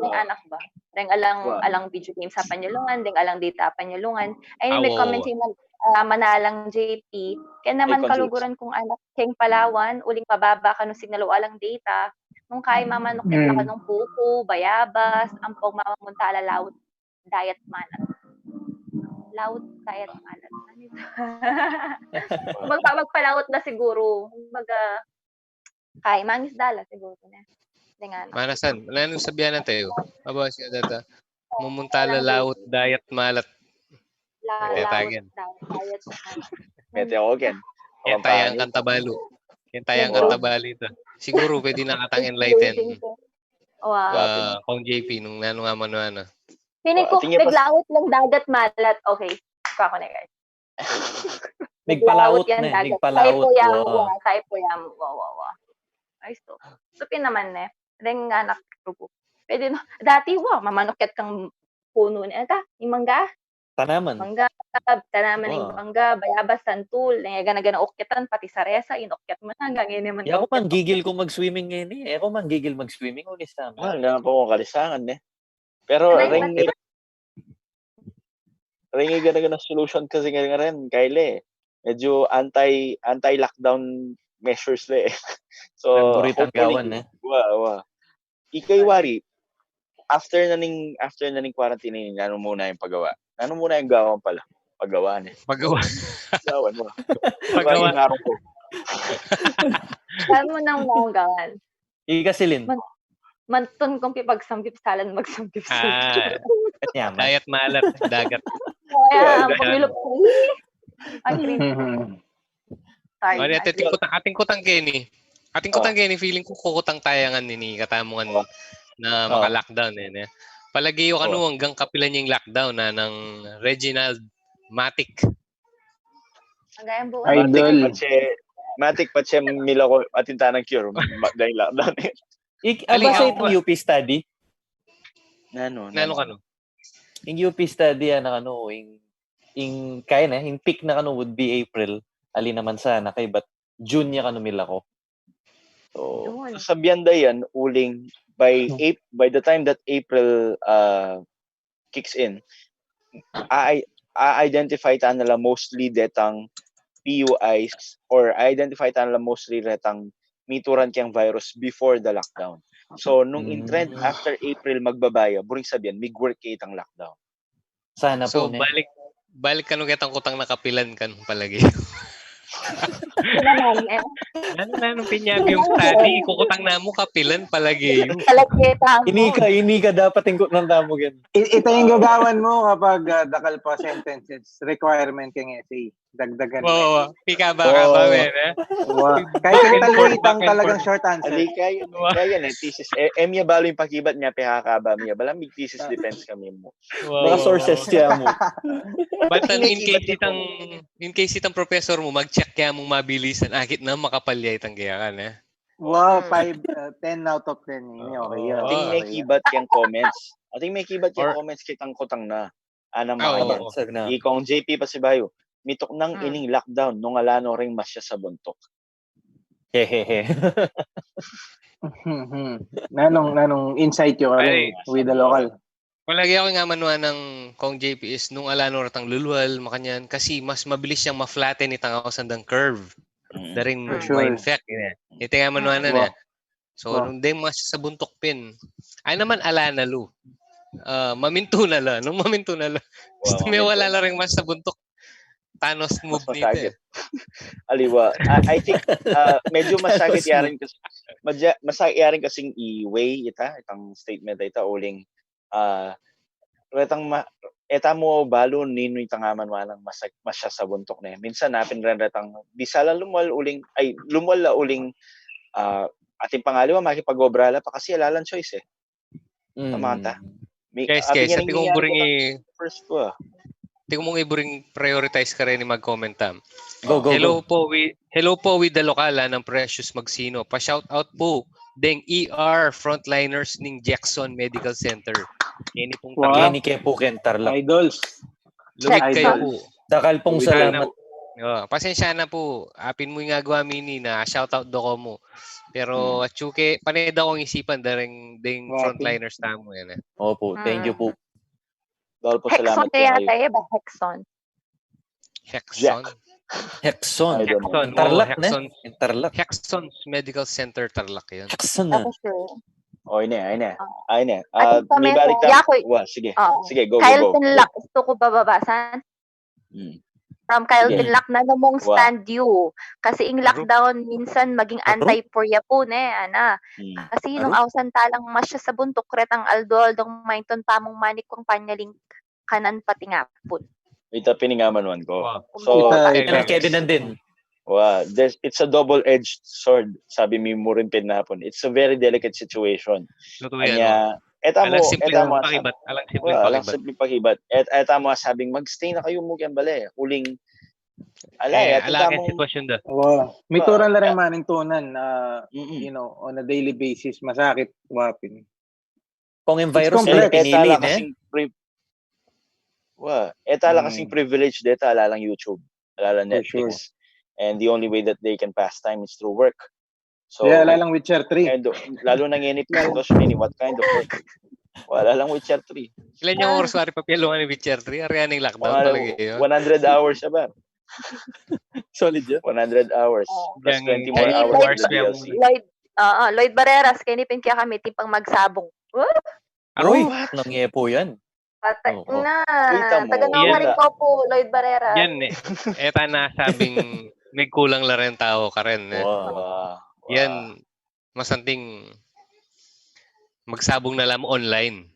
Reng anak ba? Reng alang, alang video games a panyulungan, reng alang data a panyulungan. Ay, may comment si Man-, ah, Manalang J P. Kaya naman kaluguran kung anak keng Palawan, uling mababa kanu signal o alang data. Nung kaya mamanukit na kanung puku, bayabas, ampong mamamunta ala laut, dayat malat. Laut, dayat malat. Ano ito? Magpa-, magpalaut na siguro. Kumbaga, kay, mangisda la siguro na. Dengan. Manasan, nanu sabian na tayu? Aba, siya data. Mumunta la laut, dayat malat. Laut, dayat malat. Mete ako ken. Kaya tayang kanta balu. Kaya tayang kanta balu ita. Siguro pwede na katang enlighten. Wow. Ah, Kong J P, nung nanu nga man, ano. Feeling ko, naglaut lang dagat malat. Okay. Kuha ko na, guys. Nagpalaut na, nagpalaut. Typo yan, wow. Typo yan, wow, wow, wow. Ay, so. So, pin naman, ne. Reng anak ko. Pwede na. Dati, wow, mamanukyat kang puno na. Ata, yung mangga. Tanaman. Mangga, tanaman ng mangga, bayabas, santul. Yung gana-gana ukyatan, pati saresa, inukyat mo na, hanggang ngayon naman. Ako, manggigil ko mag-swimming ngayon, eh. Ako, manggigil mag-swimming, unis naman. Ah, wala na po akong kalisangan, eh. Pero, reng, reng gana-gana solution kasi nga rin, Kyle, eh. Medyo anti, anti-lockdown measures le, eh. So, hopefully, gawan, eh. Wa, wa. Ikay wari, after na ning, after na ning quarantine, nanu muna yung pagawa? Nanu muna yung gawan pala? Pagawa, ne? Pagawa. Gawan mo. Pagawa. Yung araw ko. Saan mo nang maugawan? Ika, Celine. Man-, mantun kong pipagsambip, salan magsambip. Ah, kanya man. Dayat malat, dagat. Kaya, pamilok ko. Ang creepy. Sorry, ating kutang, ating kutang keni. Ating kutang keni, feeling ko kukutang tayangan ini, katamungan na maka-lockdown, eh, ne? Palagi yu kanu, hanggang kapilan yung lockdown na nang Reginald Matic. Idol. Matic, patse, Matic, patse, mila ko, atin tanang cure, ma-, dahil lockdown, eh. Aba, sa itang U P study? Nanu, nanu kanu? Ing U P study, anak, ano, ing, ing, kaya na, ing peak na kanu would be April. Ali naman sana, kay, but June ya kanu milako. So, sasabian da yan, uling by Ap-, by the time that April, uh, kicks in, a-, a-identify ta na la mostly detang P U Is or identify ta na la mostly detang mituran keng virus before the lockdown. So, nung in trend after April magbaba ya, buring sabian, mig-work ya itang lockdown. Sana po, ne? So, balik, balik kanu ketang kutang na kapilan kanu palagi. Nanu, nanu, pinyabi yung study, kukutang na mu kapilan palagi. Palagi tamu. Ini ka, ini ka dapat ing kutang tamu, gen. I-, ita yung gagawan mo kapag, ah, dakal pa sentences, requirement keng essay. Dagdagan mo. Wow, wow. Pika ba ka ba, men, eh? Wow. Kahit yung talagang short answer. Ali, kaya, kaya na, thesis. Eh, em, ya balu yung pakibat niya, pihakaba niya. Bala, mig thesis defense kami mo. Wow. Mga sources siya mo. But, ano, in case itang, in case itang professor mo, mag-check kaya mong mabilisan, akit na, makapal ya itang kaya ka, ne? Wow, five, uh, ten out of ten. Ini okay yan. Ating mekibat yang comments. Ating mekibat yang comments kitang kutang na. Anang mga yan. Ikong J P Pasibayo, mituknang ining lockdown nung ala no ring masya sa buntuk. Hehehe. Nanung, nanung insight yu karin with the local? Palagi aku ing amanuan nang Kong J P is nung ala no retang lulwal, makanyan, kasi mas mabilis yang ma-flatten itang ausan dang curve. Daring ma-infect, ine. Ita ing amanuan na, ne. So, nung deng masya sa buntuk pin, ay naman, ala na lu. Ah, mamintu na la. Nung mamintu na la. Gusto mo wala na ring masya sa buntuk. Thanos move nita, eh. Aliwa. I, I think, ah, medyo masakit yarin kasi, medyo masakit yarin kasing i-weigh ita, itang statement ita, uling, ah, retang ma-, e ta mu balu ninu itang amanuan nang masya sa buntuk, ne. Minsan, napin ren retang, bisa la lumwal uling, ay, lumwal la uling, ah, atin pang aliwa, makipag-obra la pa kasi ala lang choice, eh. Tama ta. Guys, guys, atin mung buring i-, first ko, ah. Atin mung iburing prioritize karin ni mag-comment, ah. Go, go, go. Hello po, we, hello po, with the local, ah, ng Precious Magsino. Pa-shout out po deng E R frontliners ning Jackson Medical Center. Keni pung Tarlac. Keni ke po ken Tarlac. Idols. Luwig kayu Idol. pu. Dakal pung Luwig kayu salamat. pu. Oh, pasensya na pu. Apin mu ing agawa mi ini, na-shout out da ku mu. Pero atsu ke, pane da kung isipan daring ding Wa, frontliners tamu yan eh. Opo, thank you po. Dakal pung Hexon salamat kaya kekayu. Tayo ba? Hexon. Hexon. Hexon. I don't know. Hexon. Tarlac, Oh, ne? Hexon. Tarlac. Hexon's Medical Center Tarlac yan. Hexon na. Ako sure. O, ine, ine. Ah. Ay, ine. At Ah, yung pame-, mibalik tayo. yaku-, Wa, sige. Oo. Sige, go, Kyle go, go. Tinlak, gusto ko bababasan. Hmm. From Kyle Sige. Tinlak na namung Wa. stand you. Kasi ing Aro. Lockdown minsan maging Aro? anti-purya po ne, ana. Hmm. Kasi nung Aro? ausan talang masya sa buntuk retang aldo-aldong maintun pamung manik kung panyaling kanan pati ngapun. Ita piningaman wan ko. Wa. So, Ita, Kevin, Kevin nandin. Wa, there's, it's a double-edged sword, sabi mi mu rin pinapun. It's a very delicate situation. Totoo yan. Kanya, Oh. eta mo, Alang simpleng eta mo, pakibat. Alang simpleng Wa, alang pakibat. simpleng pakibat. Et, eta mo sabing mag-stay na kayu mu keng bale. Uling, ala, Eh, eh, atin ala keng tamung, sitwasyon da. Wa, may Wa, turan la rin eh, manintunan na, mm-mm. you know, on a daily basis, masakit, wapin. Kung yung It's virus Eh, na complex. eta pinili, la ne? kasing priv-, wa, eta la kasing Mm, privilege deta, ala lang YouTube, ala lang for sure. Netflix. And the only way that they can pass time is through work. So, Kaya ala lang Witcher three. and, lalo na ngeni, sitwasyon ini, what kind of work? Wa, ala lang Witcher three. Ilan yung Ah. oras wari papialungan ni Witcher three? Arian ing lockdown Mga talaga yun. one hundred hours siya ba? Solid yun. One hundred hours. Oo. Plus Yang twenty more Ay, hours Lloyd, with the D L C. Lloyd, oo, Lloyd Barreras, kaya ni pin kaya kami, tipang magsabong. Woo! Aroy! Aroy, nang po yan. Patay Oo. na. Uy, tamo. Taga Yan. Nakaring ko po, Lloyd Barreras. Yan eh. Eta na sabing may kulang la rin tau ka rin eh. Wow. Wa, wa. Yan, masanting magsabong na lang online.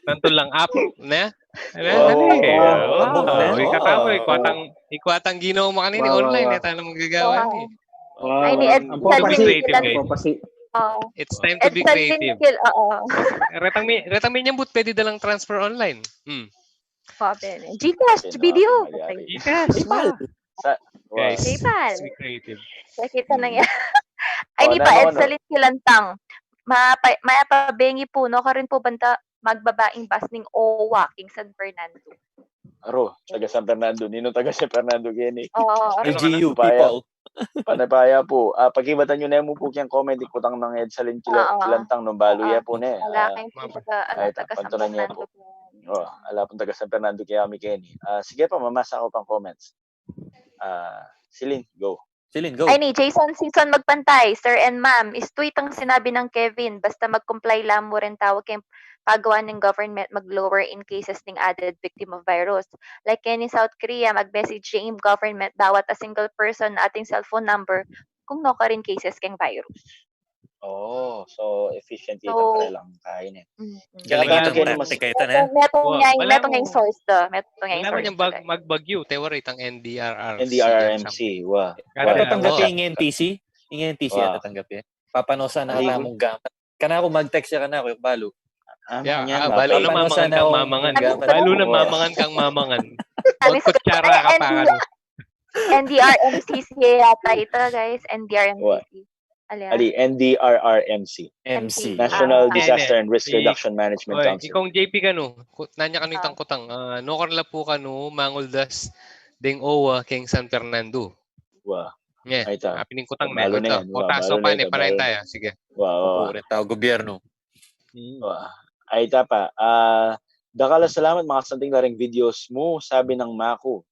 Tanto lang app, ne? Ano? Wow, Ano eh? wow, Wow, wow, ikaw tamo, wow. Ikwatang, ikwatang ginawa mo kanini, Wow, wow, online, wow. eh, tayo na magagawa Wow. ni. Wow. Ay, ni Ed Ang po kasi, Creative, ang eh. po kasi, Oo. It's time to Ed be Salvin creative. Kil, oo. Retang mi, retang mi nyambut, pwede dalang transfer online. Hmm. Pape, ne. Gcash, Sino video. ang nangyari? Gcash. Sa, wa. Guys, PayPal. be creative. Nakita na Hmm. niya. Ay, O, ni pa, nano, Ed ano? Salin Kilantang. Mapa-, mapabengi po, no? Karin po banta magbabaing bus ning OWWA king San Fernando. Aro, taga San Fernando. Nino taga San Fernando keni? Oo, Ano ka na? L G U Paya. People. Panapaya po. Ah, pagibatan nyo na mu po keng comment, ikutang nang Ed Salin Kila-, Oo. Kilantang nung balu ya Oo. po ne. Wala Ah, kayong Mapa. taga, ano, ay, taga San pantunan niya po. Fernando. Oh, ala pong taga San Fernando kaya kami keni. Ah, sige pa, mamasa ako pang comments. Ah, Celine, go. Celine, go. Ay, ni Jason Season Magpantay, Sir and Ma'am, istu itang sinabi nang Kevin, basta mag-comply la mu rin tau keng pagawa ning government, mag-lower in cases ning added victim of virus. Like keni South Korea, mag-message ya ing government bawat a single person na ating cellphone number kung nukarin cases keng virus. Oh, so efficient ita So, pare lang kain eh. Mm, mm. Kaya Galing parang itang kaya mas taktika ita, ne? Metung Wa, niya, wala metung niya mo. ing source da, metung niya ing Wala mo source niyang da, bag-, guys. magbagyo, te, wari itang N D R R M C, N D R R M C, wa. Kaya, Tatanggap wa. ya ing N T C? Ing N T C, Wa. tatanggap ya. Papanosa na Hindi. Kanaku mung gamit. Kanaku mag-text ya kanaku, yung balu. Ah, Ya, yan ah, na. balu na Papanosa mamangan na kang ako. mamangan. Gamit. Balu na Wa. mamangan kang mamangan. Sabi sa Magkutsara ka pa, N D R, ano? N D R M C C yata ita, guys. N D R M C C. Wa. Alias. Ali, N D R R M C. M C. National Ah. Disaster Yan, and Risk eh. Reduction Management Oy, Council. Ikong J P kanu, ku-, nanya kanu itang Ah. kutang, ah, nukar la pu kanu manguldas deng OWWA keng San Fernando. Wa. Nye, Ay, ta. apin ing kutang Balu mekot na ka. yan, wa, Kota, balu so na pa, yan, ne, balu parenta na. Ya. Sige. Wa, wa, wa. Opo, rin tau gobyerno. Hmm. Wa. Ay, ta pa. Ah, dakal a salamat, makasanting la ring videos mu, sabi nang maku.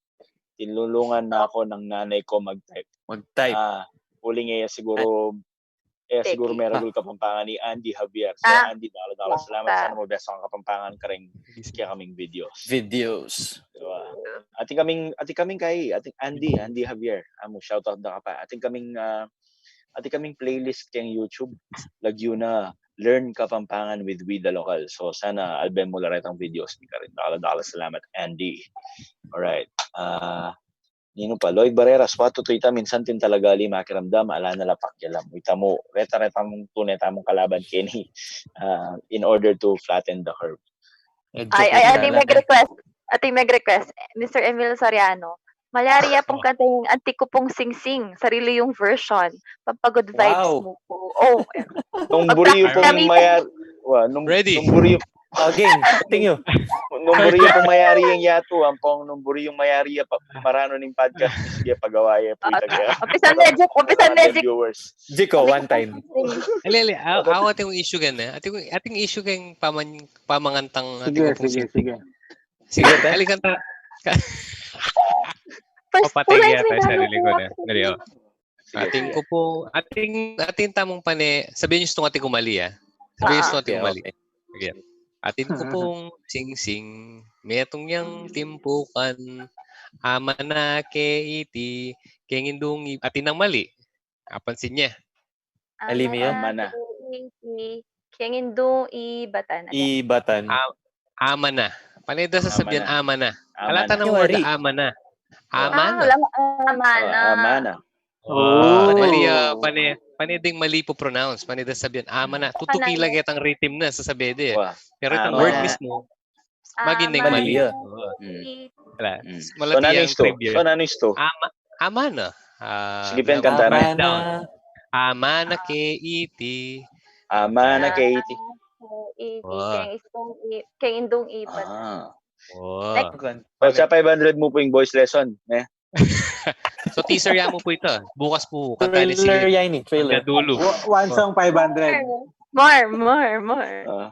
Tinulungan na ako ng nanay ko mag-type. Mag-type. Ah, uling e ya siguro, e ya siguro Becky. meragul Kapampangan i Andy Javier. So, Ah, Andy, dakal a dakal a wa salamat. pa. Sana mabesa kang Kapampangan karing kaya kaming videos. Videos. Diba? Atin kaming, atin kaming kay, atin Andy, Andy Javier. Amu, shout out da ka pa. Atin kaming, ah, atin kaming playlist keng YouTube. Lagyu na Learn Kapampangan with We the Local. So, sana alben mu la retang videos mi karin. Dakal a dakal a salamat, Andy. Alright. Ah, ninu pa? Lloyd Barreras, wa, tutu ita, minsan atin talaga ali makiramdam, ala na la pakialam. Ita mu, reta, reta mung tune tamung kalaban keni, ah, in order to flatten the curve. Medyo Ay, ay, ating kailangan, mag-request. Ating mag-request, Mister Emil Soriano. Malyari ya pung Oh. kanta yung Antiku Pung Singsing, sarili yung version. Pampagood vibes Wow. mu po. Oh, Nung buri yu pung Kami- mayar, wa, nung, Ready. Nung buri, Okay, continue. Nung buri yung mayari yang yatu, ampong nung buri yung mayari ya pa, marano ning podcast, sige, pagawa ya po ita kaya. Umpisan na, Jik. Umpisan na, Jik. Viewers. Jiko, one time. Ali, ali, aw, aw, ating issue gan eh. Ating, ating issue gan paman, pamangantang ating Sige, upong sige, sing. Sige. Sige, te. Ali, kanta. Ka- First, Papatay kulay yata yung pinalo sarili ko ko. na. Dali, oh. Sige, Ating sige. Ko pong, ating, ating tamung pane, sabihin nyo itong ating umali, ah. Sabihin nyo itong ating Okay, umali. okay. Sige. Atin ko pong singsing, metung yang timpukan, amana ke iti, keng indung i-, atin nang mali. Apansin niya. Alim yun? Amana. Iti, keng indung ibatan. Ibatan. Ah, amana. Pane da sasabihan amana. Amana. Alata na Yung word ari. Amana. Ah, Amana. wala nga amana. Ah, amana. Oh, Oh. mali, ah, pane, pane ding mali po pronounce. Pane da sabihan amana. Tutuki Amana. Lagi itang rhythm na sasabi de. Wah. Pero itang Amana. Word mismo, maging ding Amana. mali. Mali, ah. Oo. Mm. Iti. Wala. Mm. Wala So, nanu tiyang yung sto? trivia. So, nanu yung sto? Ama, amana. Ah, Sige, pen, wala kanta pa na. Down. Amana ke iti. Amana Ah, ke iti. Iti, Wah. keng indung i-, keng indung ibatan. Ah. Oh. Next. Maganda. O, sa five hundred mo po yung voice lesson. Eh? So, teaser ya mo po ito. Bukas po, kanta ni Trailer sige. Yan eh, trailer. Hanggang dulo. Wa- One song five hundred. More, more, more. Ah.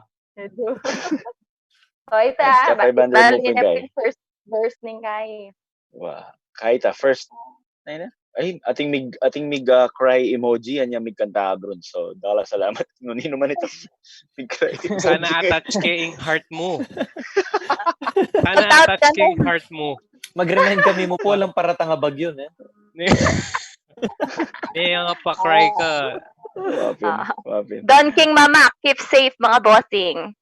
O, ita, Sa five hundred mo bali po, na guy. Yung first verse ning kay. Wah. Kahit ah, first. Ay na. Ay, ating mig, ating mig ah, cry emoji, yan yung mig kanta abron. So, dakal a salamat. Nung inuman ito. Mig cry emoji. Sana attach ke ing heart mo. Sana Shout out attach ka ke ing na. Heart mo. Mag-remind kami mo po, walang paratang a bagyo, eh. May nga pa-cry ka. Wapin, Ah. wapin. Don King Mama, keep safe, mga bossing.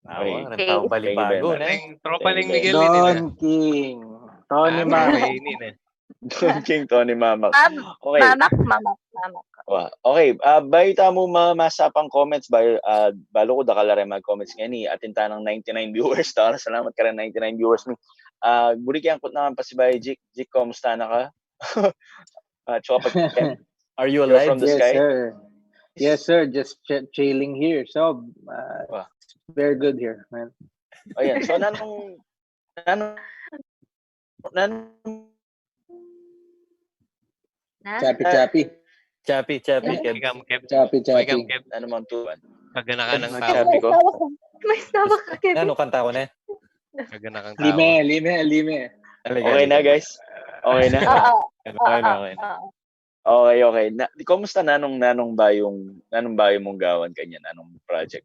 Ah, Okay. wala, rentaw balibago, Thank you, eh. Ang tropa Thank ning you, Miguel Don. ini na. Don King. Tony Ah, Mama. okay, ini na. Don King, Tony Mamak. Ma'am, Okay. Mamak, Mamak, Mamak. Wa- Okay, ah, bayu tamu ma-, masapang comments, bayu, ah, balu ku dakal la rin mag-comments ngeni, atin tanang ninety-nine viewers, dakal a salamat karing ninety-nine viewers mi. Ah, buri ke angkut naman pasibayu, Jik, Jik, kumusta na ka? Ah, Chupa Ken, Are you you're alive? from the Yes, sky? Sir. Yes, sir. Just ch- chilling here. So, uh, Wow. Very good here, man. O yan, so nanung, nanung, nanung, Na? Chappy, chappy. Chappy, chappy, Keb, Keb. Keb. Keb. Chappy, Keb, chappy. Keb. Ano mang tuwan? Kaganakan ng Ano, tao. chappy ko? May sawa ka, may sawa ka, Kevin. Ano, kanta ko na? Kaganakan ng tao. Lime, lime, lime. Okay na, guys? Okay na? Oo. Okay na, okay na. Oo. Okay, okay. Na, di, kumusta nanung, nanung bayung, nanung bayu mung gawan kanyan? Nanung project?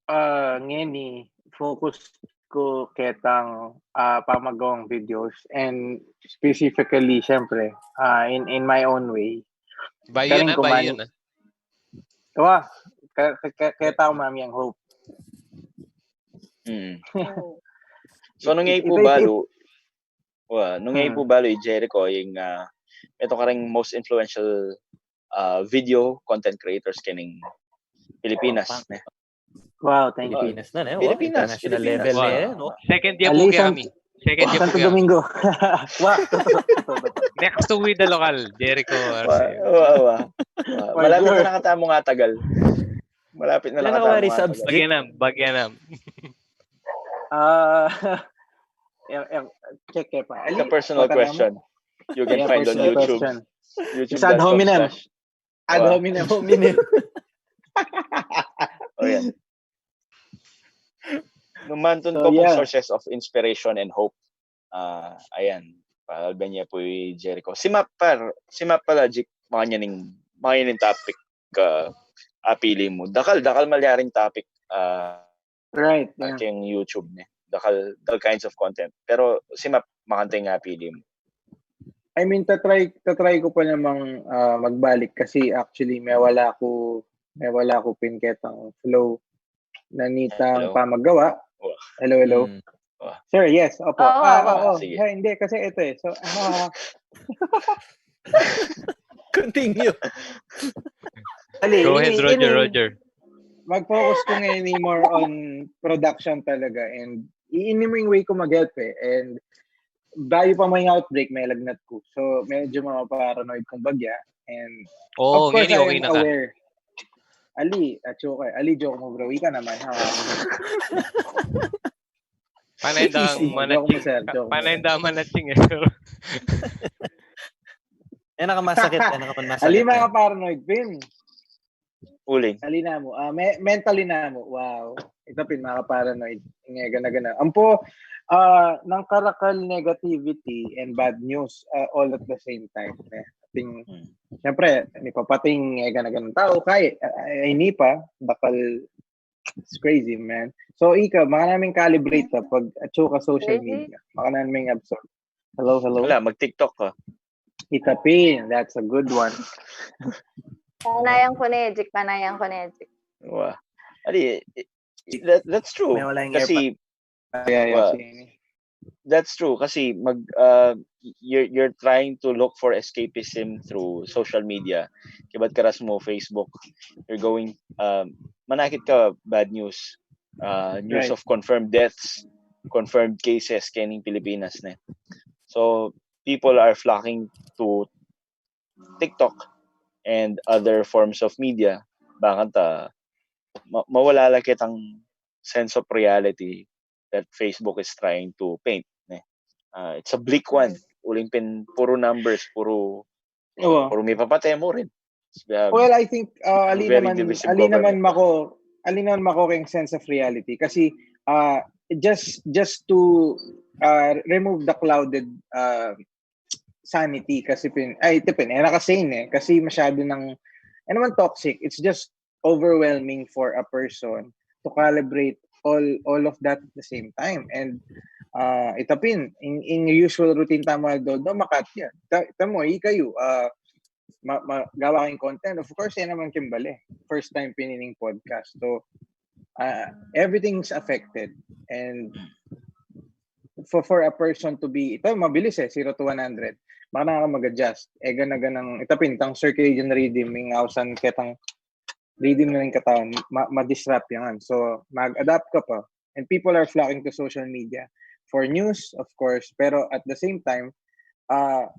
Ah, ngeni, focus ku ketang, ah, pamagawang videos and specifically, syempre, ah, in, in my own way. Bayu na, Karing kuman- bayu na. Wa, ka, ka, ka, keta ku, Ma'am, yang hope. Mm. Mm. So, nung It- ngayon po it- it- balu, wa, nung ngayon po Hmm. balu, i Jericho, yung, ah, ito karing most influential, ah, video content creators kening Pilipinas, ne? Wow, thank you. Pilipinas na, ne? Wa, Pilipinas, international Pilipinas. level, Wa. eh, no? Second year Ali, po San- kami. Second year po Santo kami. Domingo. Wa. Next to With the Local, Jericho Wa, Arce. wa, wa. Wa. For Malapit sure. na lang katamu ngatagal. Malapit na Ilan lang na katamu kawari subs, ngatagal. Jik? Bagyan na, bagyan na. Ah, eh, eh, check, check pa. It's a Ali, personal baka naman. question. You can Yeah, find on personal YouTube. Question. YouTube It's ad dot com hominem. slash. Ad Wa. hominem. Hominem. O yan. Nung mantun So, po pung yeah. Sources of inspiration and hope. Ah, ayan. Palben niya po i Jericho. Si Map, par, si Map pala, Jik, makanyan ning, makanyan ning topic ka apili mu. Dakal, dakal malyaring topic, ah, Right, ah, yeah. keng YouTube ne. Dakal, all kinds of content. Pero si Map, makanta yung apili mu. I mean, tatry, tatry ku pa namang, ah, magbalik kasi actually may wala ku, may wala ku pin ketang flow. Nanitang Hello. pamagawa. Wa. Hello, hello. Mm. Sir, yes, opo. Oo, Ah, oo. oo. Sige. Ay, hindi, kasi ito eh. So, ah, Continue. ali, Go ahead, ini, Roger, ini, Roger. Mag-focus ku ngayon more on production talaga and ini mu yung way ku mag-help eh. And bayu pa mu yung outbreak, may lagnat ku. So, medyo mapaparanoid kung bagya. And Oo, of course, ngeni I okay am na ka. aware. Ali, at saka, Ali, joke mo, bro. Ika naman, ha? Panay da Easy. Joke mo, manaching. sir. Joke mo. Panay da manaching eh. Eh, nakamasakit, eh, nakapanmasakit. Ali, mga paranoid, Pin. Uling. Ali na mo. Ah, me- mentally na mo. Wow. Ita, Pin, mga paranoid. Nga, gana, gana. Ampo, ah, nang karakal negativity and bad news ah, all at the same time. Eh. Ating, Hmm. siyempre, may papating nga gana-ganang tao. Kaya, ah, ay, ini pa, bakal, it's crazy, man. So, ika, baka namin calibrate ka pag atsu ka social Crazy. media. Baka namin absorb. Hello, hello. Wala, mag-TikTok ka. Ita, Pin, that's a good one. Panayan ko ni Ejik, panayan ko ni Ejik. Wow. Ali, i- i- that, that's true. May wala yung Kasi, Yeah, yeah, Well, sige. That's true. Kasi mag, uh, you're, you're trying to look for escapism through social media. Kibat karas mo, Facebook. You're going, um, manakit ka bad news. Uh, news Right. of confirmed deaths, confirmed cases kening Pilipinas, ne. So, people are flocking to TikTok and other forms of media. Bakanta, ma- mawala la kitang sense of reality that Facebook is trying to paint. Ne? Uh, it's a bleak one. Uling pin, puro numbers, puro, Oo. puro may papatay mo rin. It's, uh, Well, I think uh, ali very naman, divisive ali naman government. mako, ali naman mako keng sense of reality kasi uh, just just to uh, remove the clouded uh, sanity kasi Pin, ay, ito Pin, eh, nakasane eh, kasi masyado ng, ano naman toxic, it's just overwhelming for a person to calibrate all all of that at the same time. And uh, ita Pin, in, in usual routine tamo, do, do, makat yan. Ta, tamo, ikayu, uh, ma, ma, gawa kayong content. Of course, yan naman kimbali. First time pinining podcast. So, uh, everything's affected. And for for a person to be, ito, mabilis eh, zero to one hundred. Baka na ka mag-adjust. Eh, gana-ganang, ita Pin, tang circadian rhythm, yung ausan ketang rhythm na rin katawan, ma- ma-disrupt yan. So, mag-adapt ka pa. And people are flocking to social media for news, of course. Pero at the same time, uh,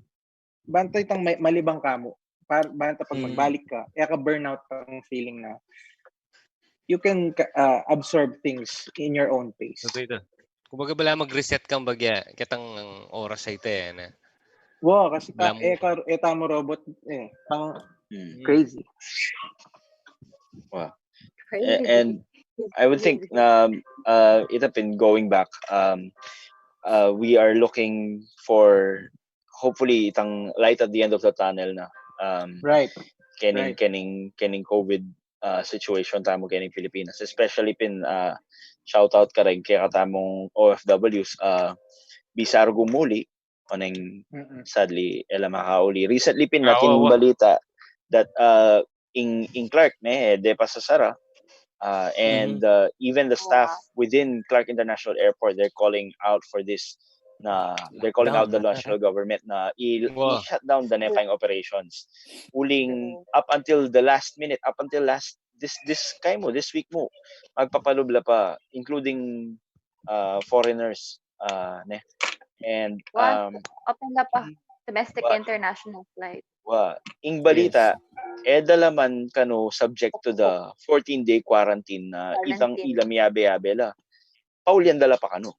banta itang may, malibang kamo. Par, banta pag Hmm. magbalik ka, eh ka burnout ang feeling na you can uh, absorb things in your own pace. Ito, ito. Kumbaga bala mag-reset kang bagya, kitang oras ay te, na. Wow, kasi ta, Lam- eh, ka, eh, tamo robot, eh, pang Hmm. crazy. A- and I would think um, uh, ita Pin, going back, um, uh, we are looking for hopefully itang light at the end of the tunnel na. Um, Right. kening Right. kening kening COVID uh, situation tamo kening Pilipinas, especially Pin, uh, shout out ka rin kaya katamong O F Ws, uh, bisar gumuli, oneng Mm-mm. sadly ela makauli. Recently Pin, Ah, nating oo, oo. balita that uh, in in Clark ne, eh, de pasasara. Uh, and uh, even the staff within Clark International Airport, they're calling out for this na they're calling out the Lockdown na. national government na i- Wow. i-shut down the ne flying operations. Uling up until the last minute, up until last this this kay mo, this week mo, magpapalubla pa, including uh, foreigners, uh, ne. And Wow. um, Open na pa. Domestic Wa- international flight. Wa, ing balita, e dala man kanu subject to the fourteen-day quarantine na itang Quarantine. ila miyabe-yabe la. Paulian dala pa kanu.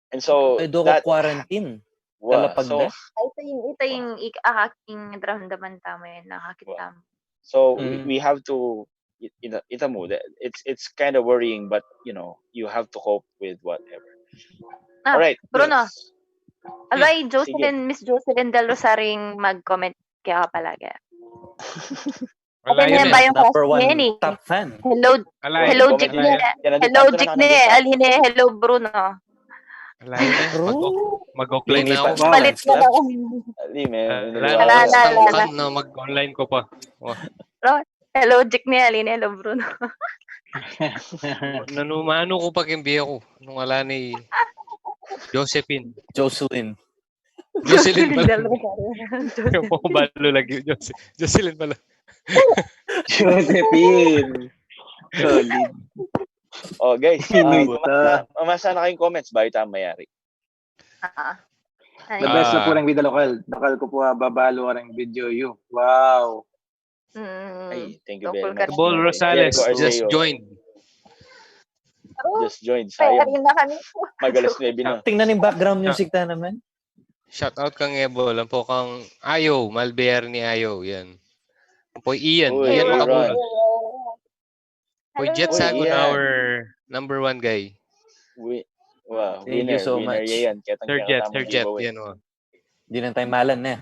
And so, Ay, do that, quarantine. wa, Talapag so, na? Ay, ito yung, ito yung ik- akaking naramdaman tamo yun, nakakita mo. so we, Mm. we have to, y- you know, ita mo, that- it's it's kind of worrying, but you know, you have to cope with whatever. Ah, All right, Bruno. yes. Abay, Sige. Jocelyn, Miss Jocelyn Del Rosaring mag-comment kaya ka palagi. Wala Atin yun yan eh. ba yung Number cast one niya ni? Top fan. Hello, Alay, hello, Comment Jik na niya. yan. Yan ang Hello, diktator Jik na niya. nandito. Aline, hello, Bruno. Alay, mag- mag-offline Hindi na pa. ako. Wow. Palit na daw. Ali, may, Ah, may wala liwa na, ako. Wala na, gusto wala ko na. na mag-online ko pa. Oh. Hello, Jik niya. Aline, hello, Bruno. Nanumano ko pa king biye ko nung ala ni Josephine. Jocelyn. Jocelyn pala. Del Rosario. Yung po balo lagi. Jose- Jocelyn pala. Josephine. Solid. Oh, guys, Pinoy uh, ta. mamasa, mamasa na kayong comments bago tayo mayari. Ah. The best na Ah. po ng video lokal. Lokal ko po, ah, babalo ka ng video you. Wow. Mm. Ay, thank you Tungkol very ka much. Bol Pinatay. Rosales, Jericho just Arceo. Joined. Oh, Just joined. kaya Sayang. rin na kami po. Magalas nuebe na. Tingnan yung background music na naman. Shout out kang Ebol. Ang po kang Ayo, Malbeer ni Ayo. Yan. Ang po Ian. Uy, Ian Aaron. Makabul. Hello. Po Jet Uy, Sagun, Ian. our number one guy. Wi- Wow, Thank you winner, so winner much. yan. Kaya Sir Jet, tamang Sir Jet. giveaway. Yan, oh. Di na tayo malan eh.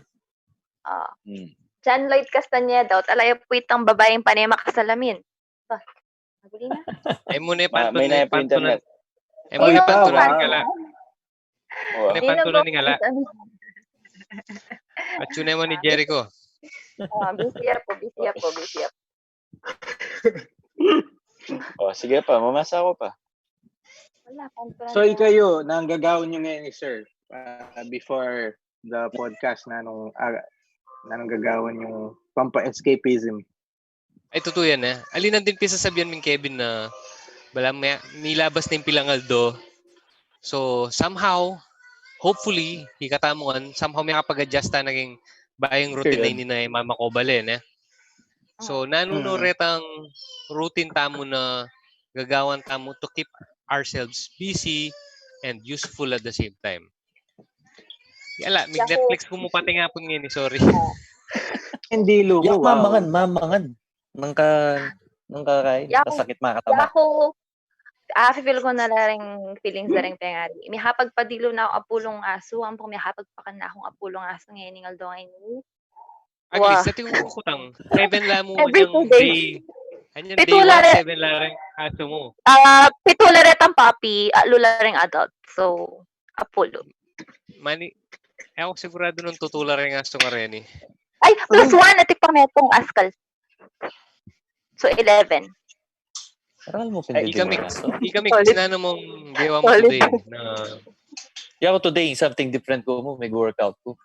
Ah, Hmm. John Lloyd Castañeda, talaga po itang babaeng panay makasalamin. Ba? Naguli na. Ay, muna yung Ma- panto may na na yung po panto na. internet. Ay, muna yung Balita, panto na wow. yung gala. Wow. Muna yung panto na yung gala. At yun naman ni Jericho. Ah, busy ako, busy ako, busy ako. O, sige pa, mamasa ko pa. Wala, panto na So, lang. Ikayo, nanggagawan nyo ngayon ni Sir, ah, before the podcast, nanung, ah, nanung gagawan yung pampa-escapism? Ay, totoo yan eh. Alinan din pisasabian ming Kevin na bala may, milabas na yung pilangaldo. So, somehow, hopefully, ikatamungan, somehow may kapag-adjust ta naging bayang routine na Period. ini na yung mamakobal eh, ne? So, nanu no Mm. retang routine tamu na gagawan tamu to keep ourselves busy and useful at the same time. Yala, mig Yaku. Netflix ko mu pati nga po ngayon, eh, sorry. Hindi lumo, Yak wow. mamangan, mamangan. Nang ka, nang kakain, Yaku. Kasakit makataba. Yaku, ah, feel ko na la ring feelings na ring pengari. Mihapagpadilu na aku apulung asu, ampong mihapagpakan na akung apulung asu ngeni ning aldo ngeni. Agli, Wah. Sa tingin ko kutang, seven la mu Every anyang two days. day, anyang day Pitu la one, re-, seven la rin asu mu. Ah, pitu la retang puppy, ah, atlu la ring adult. So, apulu. Mani, e ako sigurado nung tutu la rin asu nga reni. Ay, plus one, atik pa metung askal. So, eleven. Aral mo Ay, pindin ika mix, asu. ika mix Solid. Na namang gawa mu Solid. Today. Na, Yaku today, something different ko mu, mag-workout ko.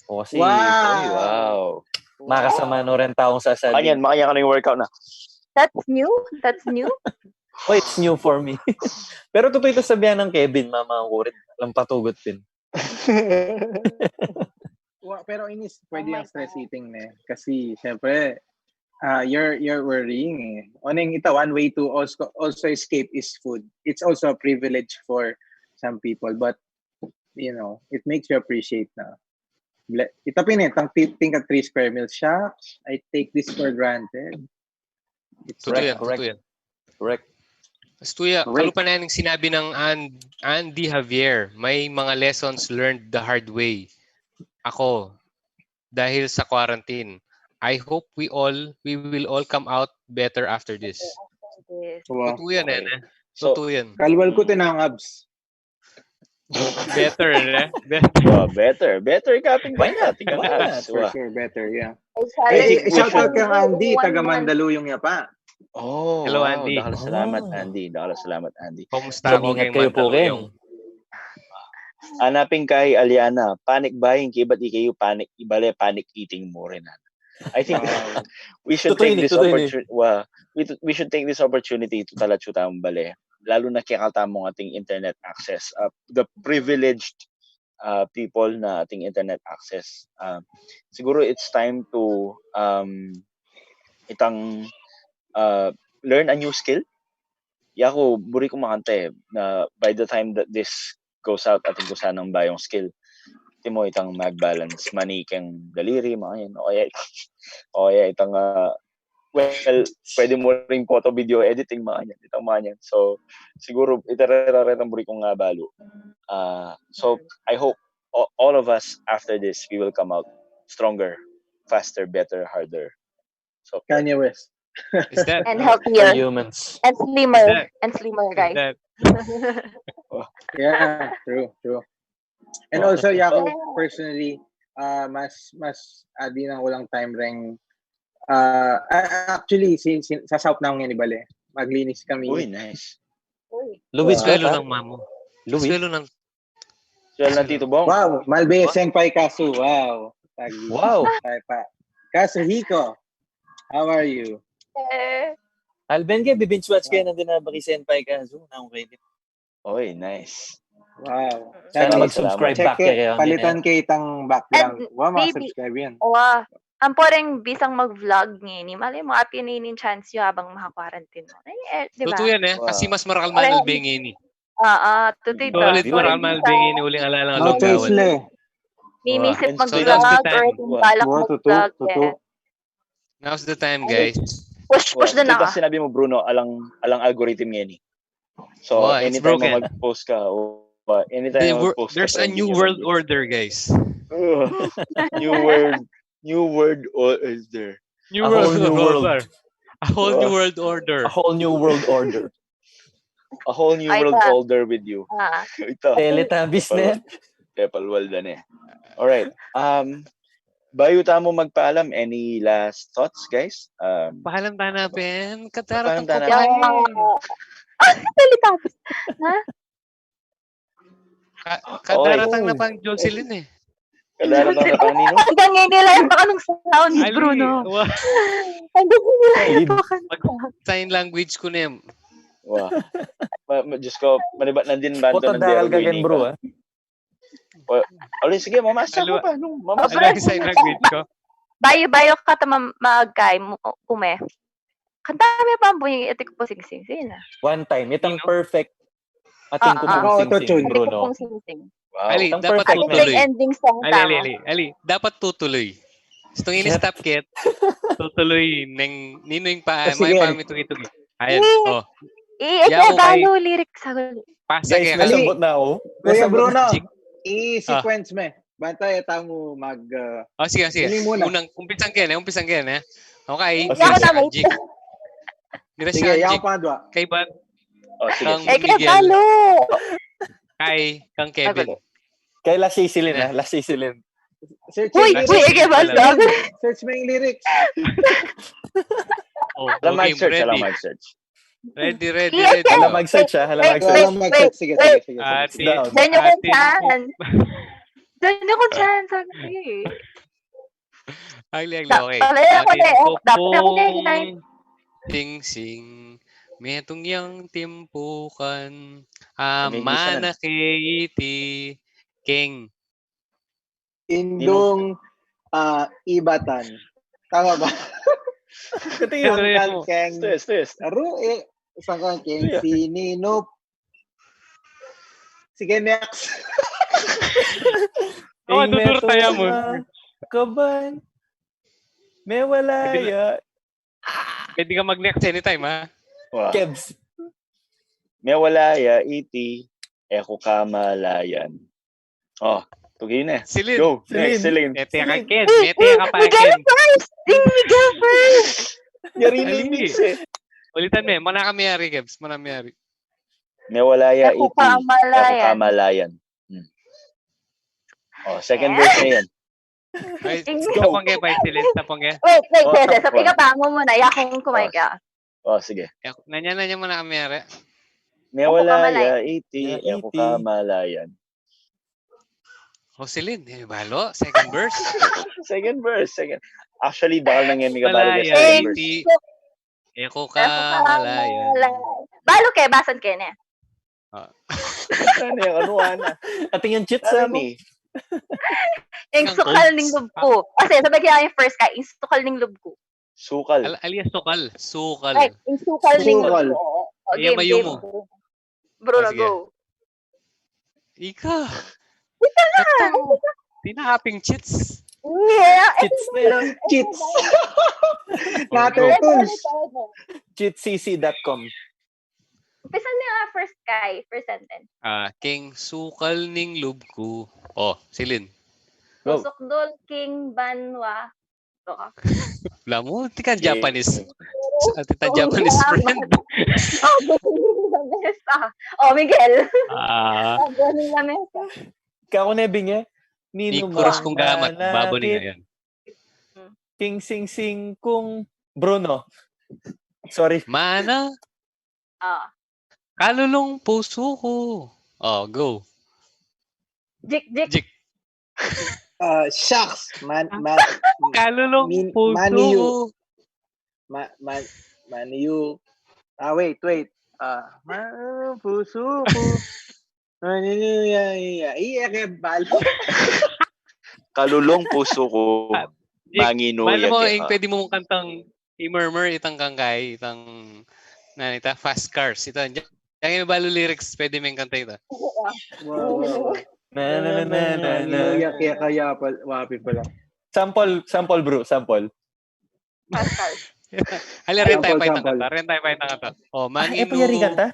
O kasi, Wow. Ay, wow. Makasama no rin taong sasabi. Makanyan, makanyan ka na yung workout na. That's new? That's new? Oh, it's new for me. Pero totoo ito sabihan ng Kevin, mama ko rin. Alam patugot din. Wa, pero inis, Oh pwede my yung stress God. Eating na eh. Kasi, syempre, uh, you're, you're worrying eh. Oneng ita, one way to also, also escape is food. It's also a privilege for some people. But, you know, it makes you appreciate na. Ble- Ita pin eh, tang ti- tingkat three square meals siya, I take this for granted. It's Totoo Correct, yan, correct. Totoo yan. Correct. Astuya, Correct. kalupa na yung sinabi ng And- Andy Javier, may mga lessons learned the hard way. Ako, dahil sa quarantine. I hope we all, we will all come out better after this. Yes. Wow. Totoo yan, eh. So, Totoo yan. Kalwal ko tinang abs. Better, eh. Better. Wow, better. Better kapin Why ba not? natin ang Why abs? not? For Wow. sure, better, yeah. Ay, Ay, Ay, shout out question. kang Andy, One taga month. Mandaluyong ya pa. Oh, Hello, wow. Andy. Dakal salamat, Ah. Andy. Dakal salamat, Andy. Kumusta ako Mag-ingat kay kayo po, Mandaluyong? Ken. Anapin kay Aliana, panic buying, kibat ikayu panic, ibale, panic eating mu rin. I think Wow. we should Totoo take yun, this totoo yun. Opportunity. Wa, we, we should take this opportunity to talachu tamung bale. Lalo na kaya tamung ating internet access. Uh, the privileged uh, people na ating internet access. Uh, siguro it's time to um, itang uh, learn a new skill. Yaku, buri ku makanta eh, na by the time that this goes out, atin ku sanang bayung skill. Timo itang mag-balance, manikeng daliri, mga yan. O kaya, o kaya itang, uh, well, pwede mu ring photo video editing, mga yan. Itang mga yan. So, siguro, ita reta, reta buri kung nga balu. Uh, so, I hope a- all of us after this, we will come out stronger, faster, better, harder. So, Kanye West. Is that, And uh, For healthier. humans. And slimmer. That- And slimmer, is guys. that, Yeah, true, true. And Wow. Also, yaku personally, uh, mas, mas, uh, di na kulang time ring, uh, uh, actually, si, si, sa South na ako ngayon, bale. Maglinis kami. Uy, nice. Uy. Luis Wow. ka Swelo pa? ng mamu. Luis? Swelo ng Swelo ng Tito Bong. Wow, Malbe, Wow. Senpai Kasu. Wow. Tagi. Wow. Senpai. Kasu Hiko, how are you? Eh, Alben, ke, bibinge watch kayo ng dinabaki Senpai Kasu. Nang ready. Oy, nice. Wow. Sana Tagi. mag-subscribe Check back it. kayo. Palitan kayo itang background. And Wow, maybe- mag-subscribe yan. Wa, Ang poreng bisang mag-vlog ngeni, malay mo, apin ini chance yu abang maka-quarantine mo. Ay, eh, di ba? Tutu yan eh. Kasi mas marakal manalbe ngeni. Oo, tutu ito. Solid, marakal manalbe ngeni, uling alalang along gawan. Mimisip mag-vlog or balak mag-vlog eh. Now's the time, guys. Push, push din ako. Sinabi mo, Bruno, alang, alang algorithm ngeni. So, anytime mo mag-post ka, o, uh, anytime mo mag-post ka, there's a new world order, guys. New world, new world order. New world order. A whole new world order. A whole new world order. A whole new world order with you. Ito. Teletubbies na. Tepalwal da na eh. Alright. Um, bayu tamu magpaalam, any last thoughts, guys? Um, paalam tana, Ben. Kataratang ko pa eh. Teletubbies. Ha? Kadaratang na pang Jocelyn eh. Kadaratang na pang nino? Hanggang ngayon nila yung pakanong sound, Bruno. Hanggang ngayon nila yung pakanong sound. Sign language ko na yan. Wow. Ma, ma, Diyos ko, manibat na din ba? Puta, dagal ka, Ken, bro, ah. Uli, sige, mamasa ko pa. Nung mamasa ko pa. Sign language ko. Bayu-bayu ka ta magkay, kume. Kanta mi pa ang bunyi, iti ko pung singsing. Sige na. One time. Itang perfect. Ating ko pung singsing, Bruno. Wow. Ali, dapat tutuloy. Ending song. Ali, ali, ali. Ali, dapat tutuloy. Itong ini-stop kit. Tutuloy neng nino yung pa, may pa, itong, itong. Ayan, oh. I-, i-, Tagalog lyrics ako. Pasa kaya. Guys, may sabot na ako. Kuya Bruno, i-sequence me. Bantay, tamu mag, uh, oh, sige, sige. Unang, umpisan ka na, umpisan ka na. Okay. Sige, sige. Sige, yaw pa dua. Kay Bat. Oh, sige, sige. Kay Kevin. Kay, kang Kevin. Kay la Cecilin, ha? La Cecilin. Uy, uy, kay Bat. Search mo yung lyrics. Oh, okay, mag-search, ready. Mag-search. Ready, ready, ready. Hala, mag-search, ha? Hala, mag-search. Hala, mag-search. Sige, sige, sige. Sige. Diyan nyo kung saan. Diyan nyo kung saan, sabi ko eh. Agli, agli, okay. Dapal ako na eh. Dapal ako na eh. Singsing, metung yang timpukan, amana ke iti, keng Indung, ah, ibatan. Tama ba? Sangkal keng, sangkal keng sininup. Sige, next. Oh, tuturo tayo mo. Kaban. Mewala ya. Pwede ka mag-next anytime, ha? Kebs. Mewala ya iti, e ku kamalayan. Oh, tugi na. Celine. Go. Next, Celine. Mete ka, Ken. Mete ka pa, Ken. Miguel first! Miguel first! Yari na yung mix eh. Ulitan me. Mana kami yari, Kebs. Mana kami yari. Mewala ya iti, e ku kamalayan. Hmm. Oh, second verse na yan. Ay, tapang ke, Vice Celine, tapang ke. Wait, wait, wait, wait. Ika pa, mu muna, yakung kumay ka. Oh, sige. Nanya, nanya muna kami, are. Mewala ya iti, e ku kamalayan. Oh, Celine, eh, balo, second verse. Second verse, second. Actually, dakal na nga mi kabalo sa second verse. E ku kamalayan. Balo ke, basan ke ne. Ah. Ano yan? Ano na? Ating yung cheat sa mo. Ing sukal ning lub ku. Kasi sabi kaya yung first ka, ing sukal ning lub ku. Sukal. Al-, alias sukal. Sukal. Ay, ing sukal ning lub ku. Sukal. Okay, game, game. Bruno, go. Ika. Ika na. Tinaping cheats. Yeah. Cheats na yan. Cheats. Natin tools. Cheat C C dot com. Umpisan mo yung, ah, first kay, first sentence. Ah, king sukal ning lub ku. Oh, Celine. Go. Susukdul king banwa. Lamu, tika Japanese. Tika Japanese friend. Oh, Boning Lamesa. Oh, Miguel. Ah. Oh, Boning Lamesa. Kako ne binge. Ni kuros kung gamat, babo ni ngayon. King sing sing kung Bruno. Sorry. Mana? Ah. Kalulung pusu ku. Oh, go. Jik, jik. Jik. Ah, shucks. Man, man, kalulung pusu ku. Ma, man, maniyu. Ah, wait, wait. Ah, ma, pusu ku. Maniyu, ya, ya. Iya, kaya balo. Kalulung pusu ku. Manginuyag Mano mo, ya. Ing, pwede mong kantang i-murmur itang kang kai, itang, nanu ita, Fast Cars. Ita, diyan, diyan may balu lyrics, pwede meng kanta ita. Wow, wow, wow. Na, na, na, na, na, na. Manginuyag ya kaya pala, wapi pala. Sample, sample, bro, sample. Fast Cars. Ali, renta Sample, pa itang sample. kanta, renta pa itang kanta. Oh, Ah, e manginu. pa yari kanta?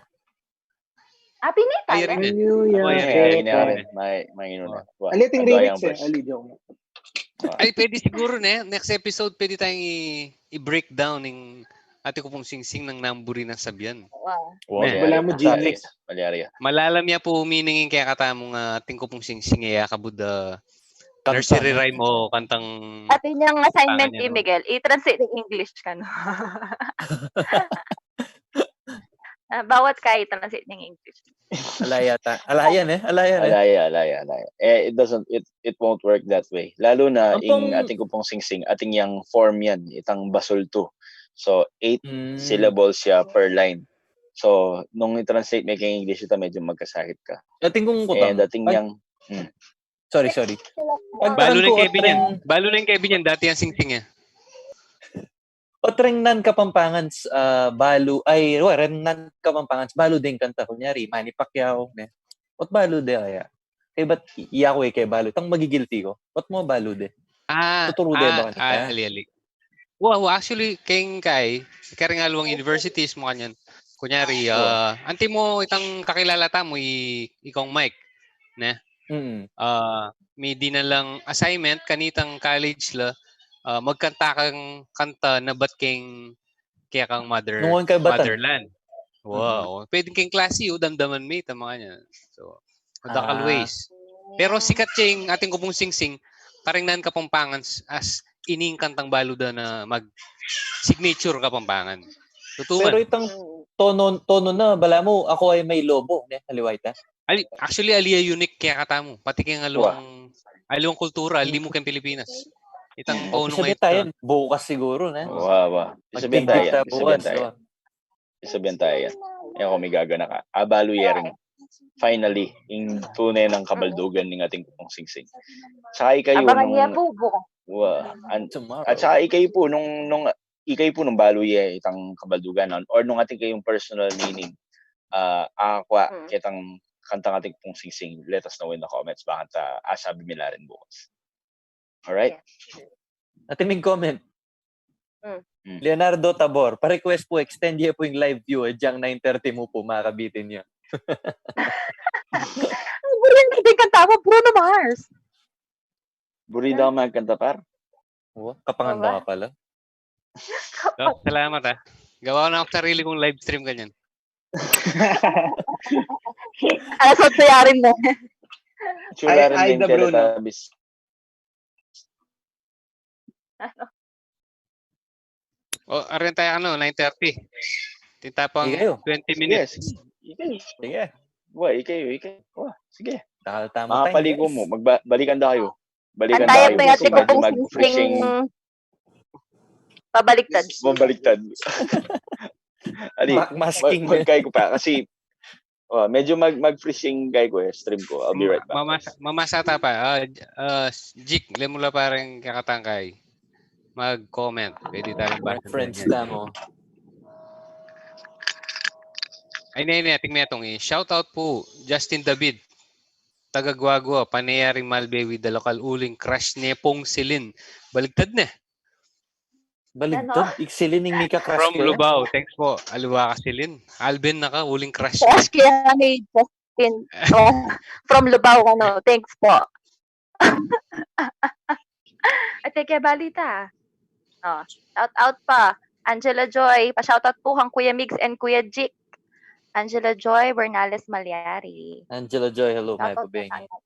Api ni Ay, tala. rin. Manginuyag Oh, ya yeah, Kaya kaya ini pala. rin, may, may ino na. Wa, Ali, ating ando lyrics yang e. verse. Ali, joke. Wa. Ay, pwede siguro, ne? Next episode, pwede tayong i- i-breakdown ing Atin Ku Pung Singsing nang namburi nang sabian. Wow. Wow. Ne. Balamu Malyari genius. ya. Malyari ya. Malalam ya pu meaning ing kekatamung Atin Ku Pung Singsing, e ya kabud a Kanta, nursery no? Rhyme o kantang Atin yang assignment Tangan ni yan, no? Miguel, i-translate ing English, kanu. Ah, bawat kai i-translate ing English. Ala yata. Ala yan e. Ala yan e. Ala ya, ala ya, ala ya. Eh, it doesn't, it, it won't work that way. Lalo na Ampong ing Atin Ku Pung Singsing, atin yang form yan, itang basul tu. So, eight Mm. syllables ya per line. So, nung i-translate me keng English ita, medyo magkasakit ka. Atin kung Eh, kutang. dating Ay, yang, mm, sorry, sorry. Balu Pagtangan na ku, ing Kevin yan. otreng, Balu na ing Kevin yan. Dati yang singsing e. otreng nan Kapampangan, ah, balu, ay, wa, ren nan Kapampangan, balu deng kanta, kunyari, Manny Pacquiao, ne? Ot balu de kaya? Kaya ba't iya ku e ke balu? Tang magigilti ku. Ba't mu balu de? Ah, Tuturu de ah, ba kanita? ah, ali, ali. Wa, wa, actually, keng kai, karing aliwang universities mu kanyan. Kunyari, Wa. ah, anti mo itang kakilala tamu, i, i Kong Mike, ne? Mm. Ah, may dinalang assignment kanitang college la, ah, magkanta kang kanta na bat keng, kekang mother, Nung kay Batan. motherland. Wow. Pwede keng klase, o, damdaman me, tama ka niya. So, dakal Ah. ways. Pero sikat ya ing Atin Ku Pung Singsing, karing nan Kapampangan s-, as ining kantang balu da na mag-signature Kapampangan. Tutu man. Pero itang tono, tono na, balamu, Aku Ay May Lobo, ne? Aliwa ita? Ali, actually, ali ya unique kekatamu. Pati keng aliwang, aliwang kultura, ali mu keng Pilipinas. Itang tono Sabi ngayon. Tayo, bukas siguro, ne? Wa, wa. Isabihan tayo Magdidikta yan. Isabihan bukas, tayo no? yan. Isabihan tayo yan. E ku, migagana ka. Abalu ya rin. Finally, ing tune nang kabaldugan ning Atin Ku Pung Singsing. Saka ikayu Abangan nung, niya bubu. wa, an-, Tomorrow. at saka ikayu pu nung, nung, ikayu pu nung balu ya itang kabaldugan, no? Or nung atin kayung personal meaning, ah, akwa, Mm. ketang kantang Atin Ku Pung Singsing, let us know in the comments. Baka ta, ah, sabi mi la rin bukas. Alright? Yes. Atin ming comment. Mm. Mm. Leonardo Tabor, pa-request pu, extend ye pu ing live view, e, diyang nine thirty mu pu, makabitin ye. Buri, hindi kanta mo, Bruno Mars. Buri daw magkanta, par. Wa, kapanganda ka pala. Oh, salamat, ah. Gawa ku na ku sarili kung live stream kanyan. Alas otso ya rin na. Tsula rin Ay, din da, Bruno. Teletubbies. O, arin tayo, ano, nine thirty. Tinta pang Sige kayo. twenty Sige, minutes. sige, ikayu. Sige. Wa, ikayu, ikayu. Wa, sige. Dakal tamu time, Makapaligo guys. mu. Magba-, balikan da kayu. Balikan da Antayan kayu pa yung kasi Atin Ku medyo Pung mag-freezing. Singsing. Pabaliktad. Mabaliktad. Ali, Backmasking mag-, din. Kai ku pa kasi, oh, medyo mag-, mag-freezing kai ku e, stream ku. I'll be right back. Mamasa, mamasa ta pa. Ah, J-, ah, Jik, le mu la pa rin kakatangkay. Mag-comment. Pwede tayong Mga basa friends din yan. Tamu. Ay, ne, ne, ating metong, e. Shout out pu, Justin David. Taga Guagua, pane ya ring malbe with the local uling crush ne pung Celine. Baliktad ne. Baliktad. Ano? Ing Celine ing mika-crush From ke. Lubao, thanks po. Aliwa ka, Celine. Alvin na ka, uling crush ne. Crush kaya ni Justin. Oh, from Lubao, ano. Thanks po. At kaya balita. Oh, shout out pa. Angela Joy, pa-shout out po kang Kuya Migs and Kuya Jik. Angela Joy Bernales Malyari. Angela Joy, hello, Shout mga out po pabeng. Sa kanila.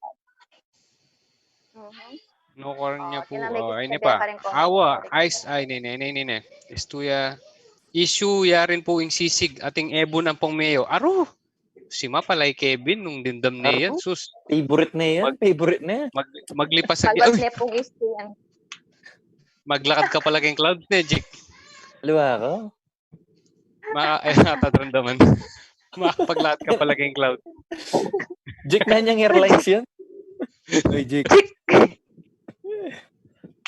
Mhm. No, karin niya Oh, po. kinamigit Oh, ay, ka ne din pa. Pa rin po. Awa, ice, ay, ne, ne, ne, ne, ne. Istuya. Issue ya rin po ing sisig, ating ebon ang pangmeyo. Aro! Si ma pala i Kevin nung dimdam ne yan. Aro? Sus, Favorite ne yan. Mag- Favorite ne. mag, maglipas sa, Kalwat uy, ne pung issue yan. maglakad ka pala keng clouds ne, Jik. Aliwa ka. Ma-, ay, nataramdaman. Makapaglakad ka pala keng cloud. Jake, nanyang airlines yan? Uy, Jake.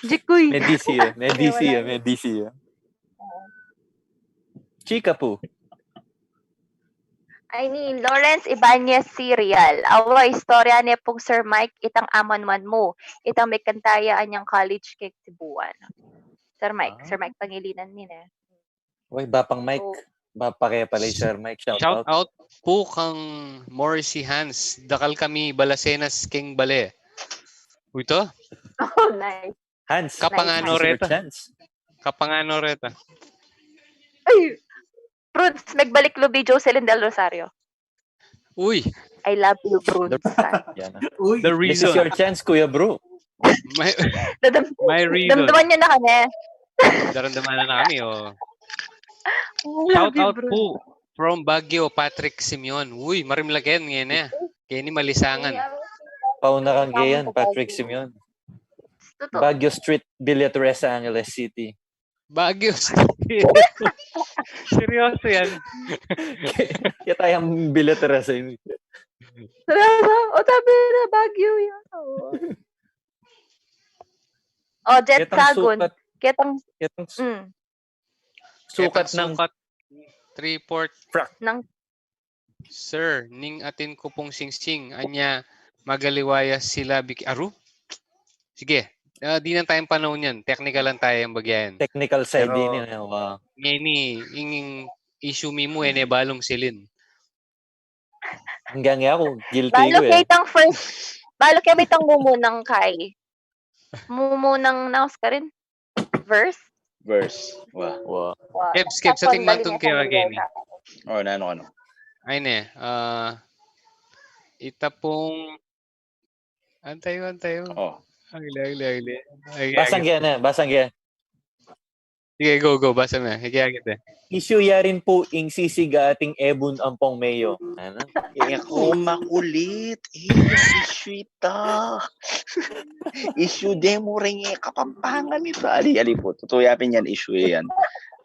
Jikoy. May D C ya, may D C ya, may D C ya. Chika pu. Ay, ni Lawrence Ibanez Serial. Awa, istorya ne pung Sir Mike, itang amanman mu. Itang mekanta ya anyang college keng Cebuan. Sir Mike, Ah. Sir Mike Pangilinan, ni ne. Uy, Bapang Mike. Oh. Bapa kaya pala yung Sir Mike. Shout, Shout out. out po kang Morrissey Hans. Dakal kami Balacenas keng bale. Uy, to? Oh, nice. Hans. Kapangano Hans reta. Chance. Kapangano reta. Ay, Prudes, magbalik lubi Jocelyn Del Rosario. Uy, I love you, Prudes. Yan. Uy, the This is reason. Your chance, Kuya Bru. My, Dadam- my reason. Damdaman niya na kami. Daramdaman na kami, oh. I love Shout you, out Prudes. po from Baguio, Patrick Simeon. Uy, marimlaken ngayon eh. Kaya ni malisangan. Pauna kang gayan, Patrick Simeon. Totoo. Baguio Street, Villa Teresa, Angeles City. Baguio Street. Seryoso yan. Kaya tayang Villa Teresa yun. Seryoso? O, sabi na, Baguio yan. Oo. O, Jet Kitang Sagun. Sukat, Kitang, kitang su- mm. sukat Ketang ng sukat, three-fourth. Ng Sir, ning atin ku pung singsing, anya magaliwa ya sila biki-, aru? Sige, ah, dinan tayang panahun yan. Technical lang tayang bagyan. Technical side Pero- din yun. Eh. Wow. Ngayon, ing issue mi mu, e ne balung silin. Hanggang ako, guilty Balo ko eh. Kitang first. Balo kaya itang mumunang kay. Mumunang na Oscarin. Verse? Verse. Wa. Wow. Wa- Kebs, Kebs, Tapos, ating dali matun na kaya kami Kenny. na. O, nanu, nanu? Ay, ne. Ah, ita pung, antayo, antayo. O. Agli, agli, agli. Agli, Basang agli. Kaya na, basang Kaya. Sige, go, go. Basa na. Sige, agad eh. Issue ya rin po ing sisig ating ebun ampong mayo. Ano? E ku, makulit. E, issue ita. Issue de mu rin e Kapampangan ita. Ali, ali po. Tutu ya pin yan, issue yan.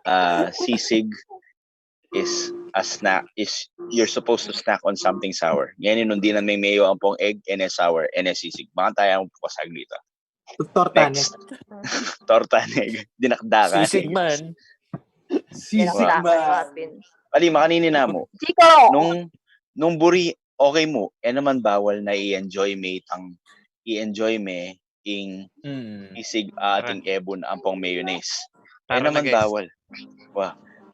Ah, sisig is a snack, is you're supposed to snack on something sour. Ngayon, nung dinan me mayo ampong egg, e ne sour, e ne sisig. Baka tayo ang pasaglit, ah. Torta ne. Next. Torta ne. Dinakdakan. Sisig man. Sisig Dinakdakan man. Kapin. Ali, makanini na mu. Chico! Nung, nung buri, okay mu. E naman bawal na i-enjoy me itang, i-enjoy me ing Mm. sisig ating ebun ampong mayonnaise. E Tara na, naman guys. Bawal. Wa.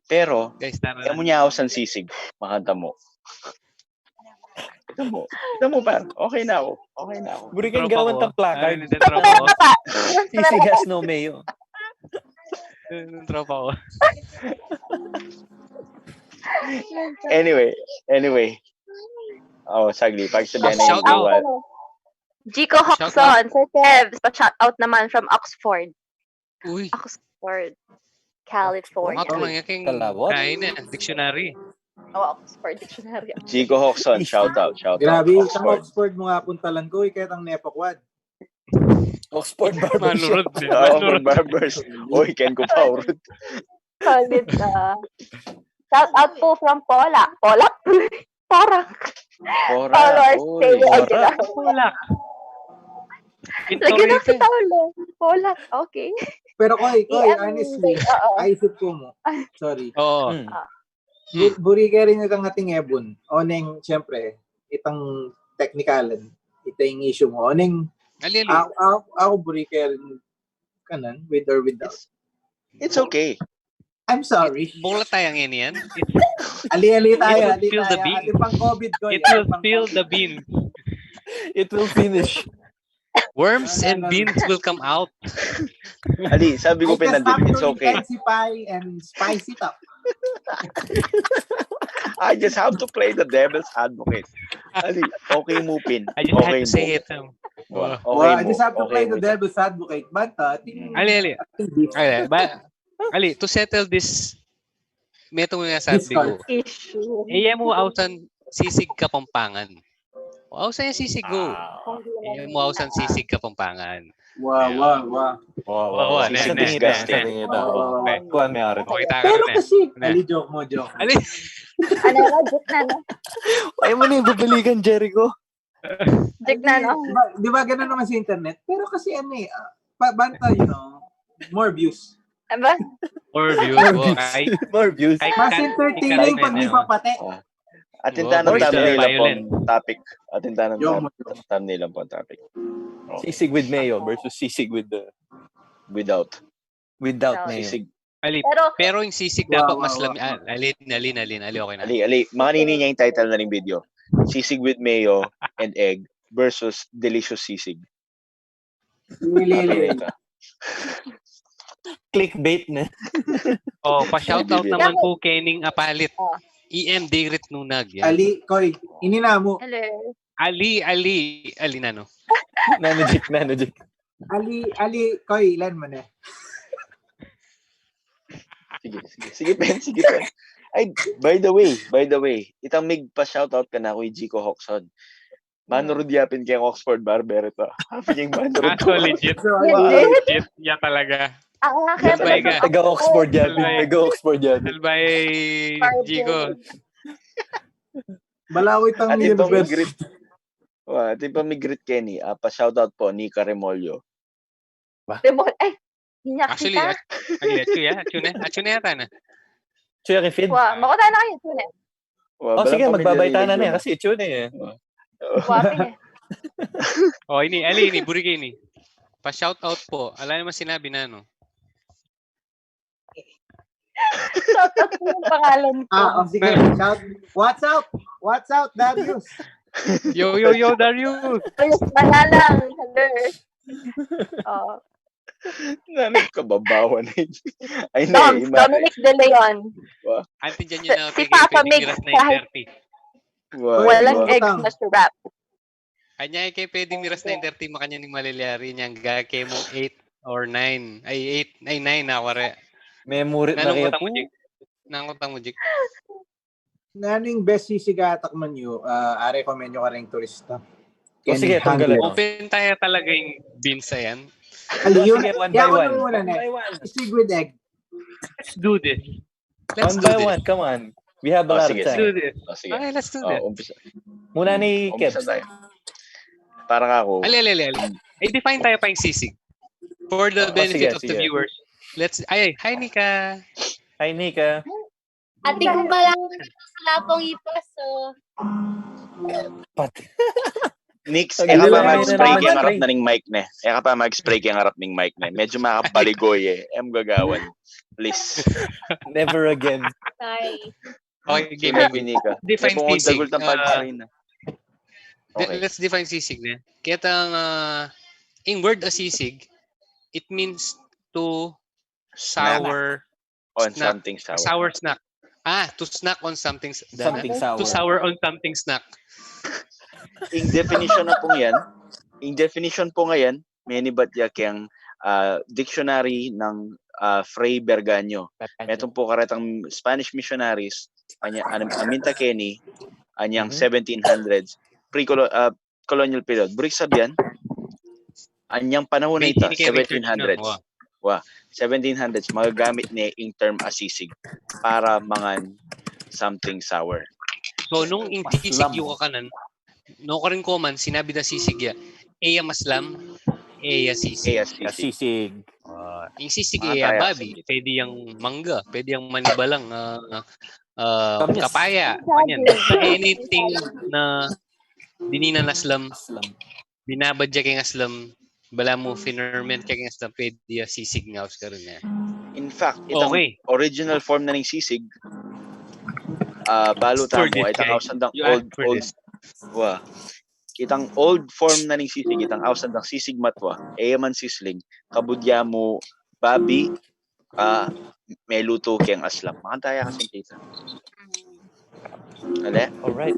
Pero, Guys, tara e na. Mu nya ausan sisig. Makanta mu. Kita mu. Kita mu, par. Okay na ako. Okay na ako. Buri kang Tropa gawan ko. tang plakad. Ay, hindi, tropa ko. Sisig has no mayo. Yung tropa ko. Anyway, anyway. Oh, saglit. Pagsabihan Ah, shout na out. yung Chico Hoxon, Sir Kevs, pa-shout out naman from Oxford. Uy, Oxford, California. ako lang yung king Kalawat. kain eh, dictionary. Oh, Oxford Dictionary. Chico Hoxon, shout out, shout out. Grabe, itang Oxford. Oxford mu nga pung talan ku, e ketang nepakwad. Oxford Barbershop. Manurut. Oh, Oxford Barbers. Oy, ken ku pa urut. Solid, ah. Shout out po from Pola. Pola? Parang. Pora. Followers, Oy. stay Pora. Aguilar. Polak. Lagyan na Pintorete. kita ulit. Polak. Okay. Pero koy, koy, I M, honestly, oo. aisip ku mu. Sorry. Oo. Mm. Hmm. Bu- Buri ke rin itang ating ebun. Oneng, siyempre, itang technical, ita ing issue mu. Oneng, Ali, ali. ako, ako, ako buri ke rin, kanan, with or without. It's, it's okay. I'm sorry. Bola tayo ngayon yan. Ali-ali It tayo, will ali spill the tayo. beans. Ating pang-COVID ko, It yan, will pang- spill the beans. It will finish. Worms No, no, and no, no. beans will come out. Ali, sabi ko I just have pinandit, it's to okay. Intensify and spice it up. I just have to play the devil's advocate. Ali, okay mu pin. I just Okay had to say mu. it. Um, Wa, oh. okay Well, I mu. just have to Okay play the mu. devil's advocate, but uh, I think Ali, ali. I think this Ali, ba, ali, to settle this, metung nga sabi Discord. ko. Issue. E mu ausan sisig Kapampangan. O, ausan yung sisig ko. Ah. E mu ausan sisig Kapampangan. Wow, wow, wow. Wow, Wow, wow. ne, Sa ne, tingin ne, na, sa ne. tingin na. Wow, wow, wow. Kuha mo yan. Okay, tayo Pero na. kasi, Ne. ali, joke mu, joke mu. Ali, Ano na, joke na, no? Ay mo na yung babalikan, Jericho. Joke na, no? Di ba, di ba ganun naman sa internet? Pero kasi ano eh, ah, pa, banta, you know, more views. Aba? More views. More Oh, views. Kay, More views. kay Mas Kat, entertaining kay pag may Kat, oh. papate. Atin Oh, tanong more thumbnail lang violent. Pong topic. Atin tanong Yo, tam- mo. thumbnail lang pong topic. Sisig with mayo versus sisig with the Without. without Without. mayo. Sisig. Pero, Pero yung sisig Wow, dapat mas wow, lami. Ah, alin, alin, alin, alin, okay na. Ali, ali. Makanini niya yung title na ning video. Sisig with mayo and egg versus delicious sisig. Lili. Ano ito? Clickbait na. Oh, pa-shoutout Bibili. Naman po Kening Apalit. Oh. E M Dirit Nunag. Yan. Ali, Koy, ini na mo. Hello. Ali, Ali, Ali Nano. Nanajik, nanajik. Ali, Ali, Koy, ilan mo na? Sige, sige. Sige, Pen. Sige, Pen. Ay, by the way, by the way, itang mig pa-shoutout ka na kay Jico Hoxon. Manurud yapin keng Oxford Barber ito. Happy yung manurud Ah, so legit. So, Legit? Legit ya talaga. Ah, kaya Salbay pala ka. Taga Oxford yapin. Salbay. Taga Oxford yapin. Salbay, Jico. Balawi tang Atin pong universe. Greet. Wa, atin pong mig-greet keni. Ah, pa-shoutout po ni Caremolio. Demon. Ay, niya Actually, kita. at, actually, actually, ah, actually, actually, yata na. Chuya kay Fid. Wa, makuha na kayo, Tune. Wa, Oh, balang sige, pamilyar magbabay ni tayo na Jun. eh. Kasi itsura eh. Wa, pin eh. Oh, ini, ali, ini, buri ini. Pa-shoutout po. Ala naman sinabi na, no? Shoutout po yung pangalan ko. Ah, oh, sige. Shout, what's up? What's up, Darius? Yo, yo, yo, Darius! Ayos, malalang. Hello. Oh. Nanay kababawan na yun. Ay, Dom, hindi, iba. Dominic De Leon. Anti dyan yun na, Si kay Papa pwedeng Mig, miras na kahit- yung thirty. Wa, Walang wa. eggs Utang. na syrup. Kanya kay pwedeng miras na yung thirty, makanya ning malilyari niyang gake mo eight or nine. Ay, eight, ay, nine na, wari. Memory na Nanong kaya kutang po. mo, Jik? Nanong kutang mo, Jik? Naning best sisig atak man yu, ah, are ko menyo kareng turista. O, sige, Kenny tanggalan. Handler. Open tayo talaga yung beans yan. Ali, O, yun, sige, one by yawa one. Muna na. One by one. Sisig with egg. Let's do this. Let's One do by this. One, come on. We have a Oh, lot sige, of Let's time. do this. Oh, sige. Okay, let's do Oh, this. umpisa. Muna ni Umpisa Kebs. Tayo. Para ka ako. Ali, ali, ali, ali. I-define tayo pa yung sisig. For the Oh, benefit sige, of the sige. Viewers, let's, ay, ay, hi, Nika. Hi, Nika. Ate ko pa lang sa lapong ipas, so. Pat. Nix, Ang eka pa galing mag-spray naman, keng harap pre. Na ning mic ne. Eka pa mag-spray keng harap ning mic ne. Medyo makapaligoy eh. Em gagawan. Please. Never again. Sorry. Okay, game. Sinabi ni ka. Define May pungong sisig. Dagul tampag Ah, kain na. De- Okay. Let's define sisig na. Kaya tang, ah, yung word a sisig, it means to sour On snack. Something sour. Sour snack. Ah, to snack on something s- Something to sour. Sour on something snack. Ing definition na pong yan, ing definition po ngayon, menibat ya keng, ah, dictionary ng, ah, Fray Berganio. Metung po karetang Spanish missionaries, anya, an-, aminta keni, anyang Mhm. seventeen hundreds, pre-colo-, ah, colonial period. Buring sabian, anyang panahon na ita, Bini kay Richard seventeen hundreds. Nunez, wa. Wa, seventeen hundreds, magagamit ne ing term a sisig para mangan something sour. So, nung ing Maslam. sisig yu kakanan, no, karin ko man, sinabi da sisig ya, e ya maslam, e ya sisig. Kaya Kasi sisig. sisig. Ah, ing sisig, Mga e ya kaya babi, sisig. Pwede yang mangga, pwede yang manibalang, ah, ah, Kamyas. Kapaya, Sabi. Ganyan. Basta anything na dininan aslam, Aslam. binabadya keng aslam, balamu finerment keng aslam, pwede ya sisig nga aus karin eh. In fact, itang Okay. Original form na ning sisig, ah, balu For tamu, this itang guy. ausan dang You old, asked for old, this. Wa. Itang old form na ning sisig, itang ausan dang sisig matwa, e ya man sisling, kabud ya mu babi, ah, melutu keng aslam. Makanta ya kasi tita. Ale? Alright.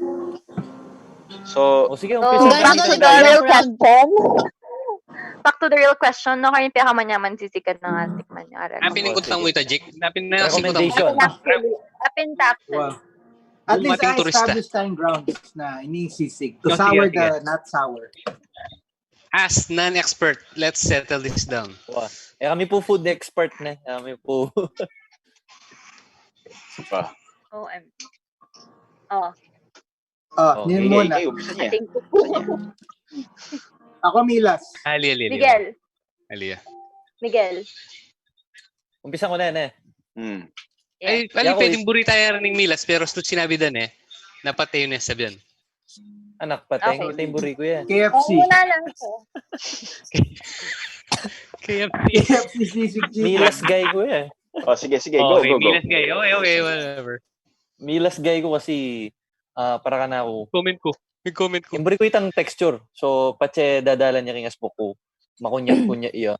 So, O sige, So, umpisa back na to the tayo. real question. Back to the real question, no? Karin pekamanyaman sisig a atikman yu. Aral. Apin ing kutang mo ita, Jik? Apin na Recommendation. Apin actually. Apin actually. Wow. At least Dumating I turista. Established time grounds na inisisig. To Oh, sige, sour sige. The not sour. As non-expert, let's settle this down. Wa. E kami po food expert ne. E kami po. pa. O M. Oh, Oh, Okay. yun Sige, muna. ikaw, umpisa niya. ating Ako, Milas. Ali, ali, ali. Miguel. Alia. Miguel. Umpisa ko na yan eh. Hmm. Ay, Yaku pwedeng is- buri taya rin ning Milas, pero sunod sinabi dan eh. Dapat tayo na sabihan. Anak, patay Okay. Ito yung buri ko yan. K F C. Oo na lang po. K F C. K F C sisig cheese. Milas guy ko yan. O, sige, sige. Go, Okay, go, go. Milas guy. Okay, okay, whatever. Milas guy ko kasi ah, para kanaku. Comment ko. May comment ko. Yung buri ko itang texture. So, patse dadalan niya king asbuk ku. Makunya-kunya iya.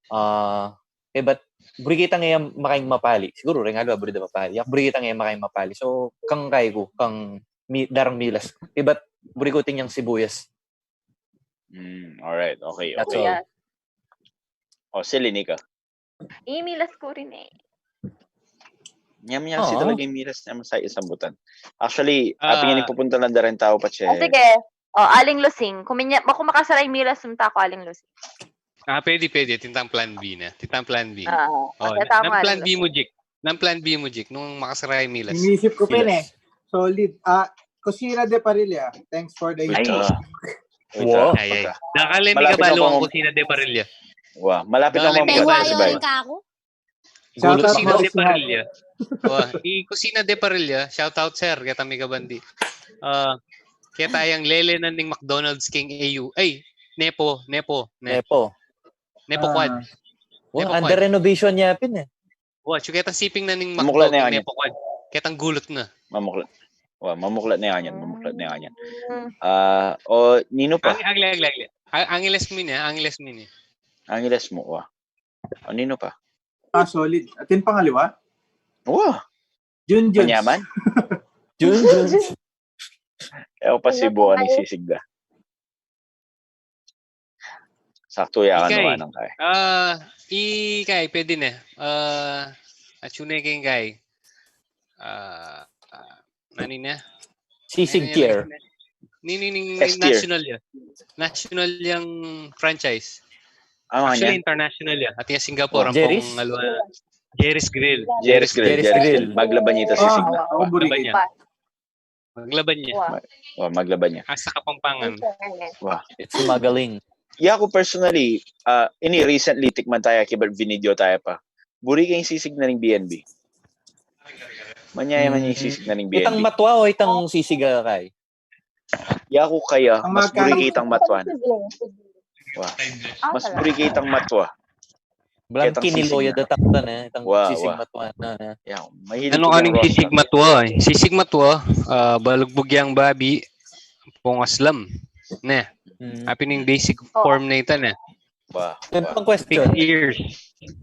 Ah, eh, but buri kitang iya makaing mapali. Siguru, ring alwa, buri da mapali. Yak buri kitang iya makaing mapali. So, kang kai ku, kang mi, darang Milas. Eh, but buri ku ting yang sibuyas. Hmm, alright. Okay, That's okay. all. Yes. O, Celine, ika. Imilas ko rin eh. Nyam nyam si Oo. talaga yung Milas na masaya sambutan. Actually, Ah. ating ini pupunta lang da rin tao pa, che. O, sige. O, Aling Lusing. Kuminya, makumakasara yung Milas, sumta ko Aling Lusing. Ah, pwede, pwede. Tintang plan B na. Tintang plan B. Ah, Oh, okay, na, tama ng plan rin. B mo, Jik. Ng plan B mo, Jik. Nung makasara yung Milas. Inisip ko pa yun eh. Milas. Solid. Ah, Cocina de Parilla. Thanks for the Wait, info. ah. Wait, Wow. ah. Ay, ay. Pagka- Dakal na Malapit mikabalo na ang akong- Cocina de Parilla. Wa, malapit na Dakal na akong mikabalo bukas, ang bay. Ka ako? Shout out Cocina to de Sihan. Parilla. Wa, i Cocina de Parilla. Shout out, sir. Keta mikabandi. Ah, keta yang lele na ning McDonald's king A U. Ay, Nepo, Nepo. Ne, Nepo. Nepo Quad. Ah. Wa, Nepo under Quad. Renovation ya pin eh. Wa, chu keta siping na ning Mamukla McDo na king yan. Nepo Quad. Ketang gulut na. Mamukla. Wa, mamukla na yan, mamukla na yan. Mm. Ah, o, nino pa? Ang, ang, ang, ang, ang, Angeles mo ini, ah, Angeles mo ini. Angeles mo, wa. O, nino pa? Ah, solid. Atin pangaliwa? Wa, Junjun. Manyaman? Jun, Jun. E, o, pasibuan ni Sisig da. Saktu ya kanu Ikay. anang kai. Ah, ikay, pwede na. Ah, atsu na keng kai. Ah, ah, nani na? Sisig Nani Care. Nini ning S tier. National ya. National yang franchise. Ano nga Actually, niya? International ya. At yung Singapore, Oh, ang Jerry's? pong alwa. Jerry's Grill. Jerry's Grill, Jerry's Jerry's Grill. Grill. Maglaban niya ito si Ah, Signa. ako buri Maglaban ko. niya. Pa, Maglaban niya. wa. Wa, maglaban niya. Asa Kapampangan. Ito, eh. Wa. It's smuggling. Ya, ako personally, ah, ini recently tikman taya, kibat vinidyo taya pa. Buri keng sisig na ning B N B. Manyaya man yung sisig na ning Itang B N B. matwa o itang sisig a kai? Ya, ako kaya, Ang mas buri magkano- keng itang matwa na. Wa. Ah, Mas talaga. buri keng itang matwa. Balang Ketang kiniloya sisig na. Datang ta na, itang Wa, sisig wa. matwa na, na. Ya, mahilig Ano ko ka yung ning roast sisig na. Matwa eh? Sisig Matwa, ah, balugbug yang babi, pong aslam. Ne, Mm. apin yung basic Oh. form na ita ne. Wa, Then, wa. pang Pig's question, ears.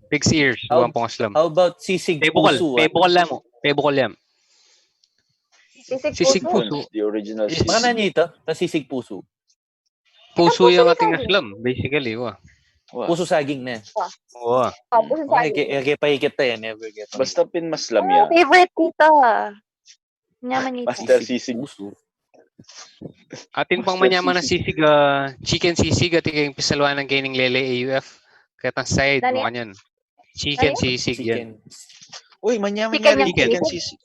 Pig's ears. How- Buwan pong aslam. How about sisig Pebukol. pusu? Ah? Pebukol lang mo. Pebukol lang. Sisig Sisig pusu. pusu. The original Yes. sisig. Baka na nito, ta sisig pusu. Pusu Pusu yung yung ating saging. aslam, basically. Wa. Wa. Pusu saging na. Wa. Oh, puso Okay, saging. kaya, kaya paikit tayo, never get. Basta pinmaslam Ah, ya. favorite tita. Nyaman nita. Master sisig. Pusu. Atin pang Master manyaman na sisig. sisig, ah, chicken sisig, at yung pisalwanan kayo ning lele A U F. Ketang side, Nani? Mukha niyan. Chicken Nani? sisig yan. Chicken. Uy, manyaman Chicken yan, yung chicken sisig. sisig.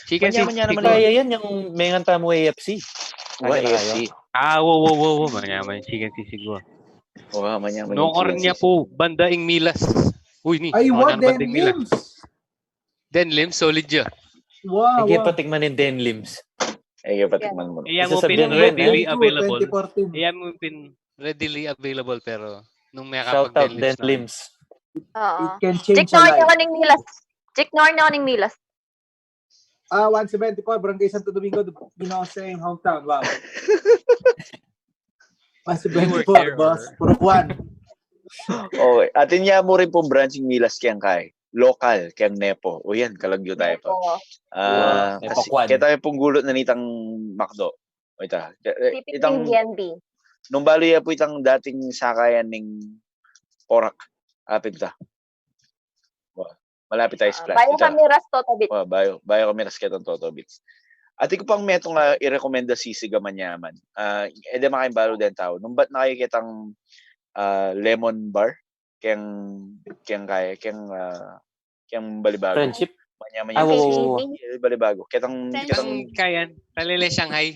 Chicken Manyaman sisig. yan naman Kaya yun. Yan, yung mengan tamu A F C. Wa, Kaya A F C. Ah, wo, wo, wo, wo. Manyaman chicken sisig, wo. Wa, manyaman yung Nokor chicken niya sisig. Po, banda ing Milas. Uy, ni. Ay, Ano wa, yan, banda ing Milas? Denlims. Denlims, solid ya. Wa, Ege wa. patikman ing Denlims. Ege patikman mo. Iya Isa mo sa pin Denren, readily eh. available. twenty fourteen. Iya mo pin readily available, pero nung may Shout out kapag Denlims na. Denlims. Oo. It can change a Jiknor niya life. Kaning Milas. Jiknor niya Kaning Milas. Ah, one seventy-four, Barangay Santo Domingo, you know, same hometown. Wow. One seventy-four, There boss. were Puro one. Okay. Atin ya mo rin pong branching Milas keng kai. Local, keng Nepo. O yan, kalagyo tayo pa. Oo. Ah, Nepo kasi, Kwan. kaya tayo pong gulut na nitang McDo. O ita, eh, Sipit itang, ng B N B. nung balo ya po itang dating sakayan ning Porac. Apin ta. Wa. Malapit tayo sa Ah, plant. bayo Ita. Kami ras Toto Beach. Wa, bayo, bayo kami ras ketang Toto Beats. Ati ko pang metung a i-recommenda sisig a manyaman. Ah, e de makaing balo den tau. Nung bat na kayo ketang, ah, Lemon Bar, keng, keng kaya, keng, ah, keng Balibago. Friendship. Manyaman Ah, yung wo, wo, sisig. wo, wo. Friendship. Eh, Balibago. Ketang, Friendship. ketang, Ang kayan, talele Shanghai.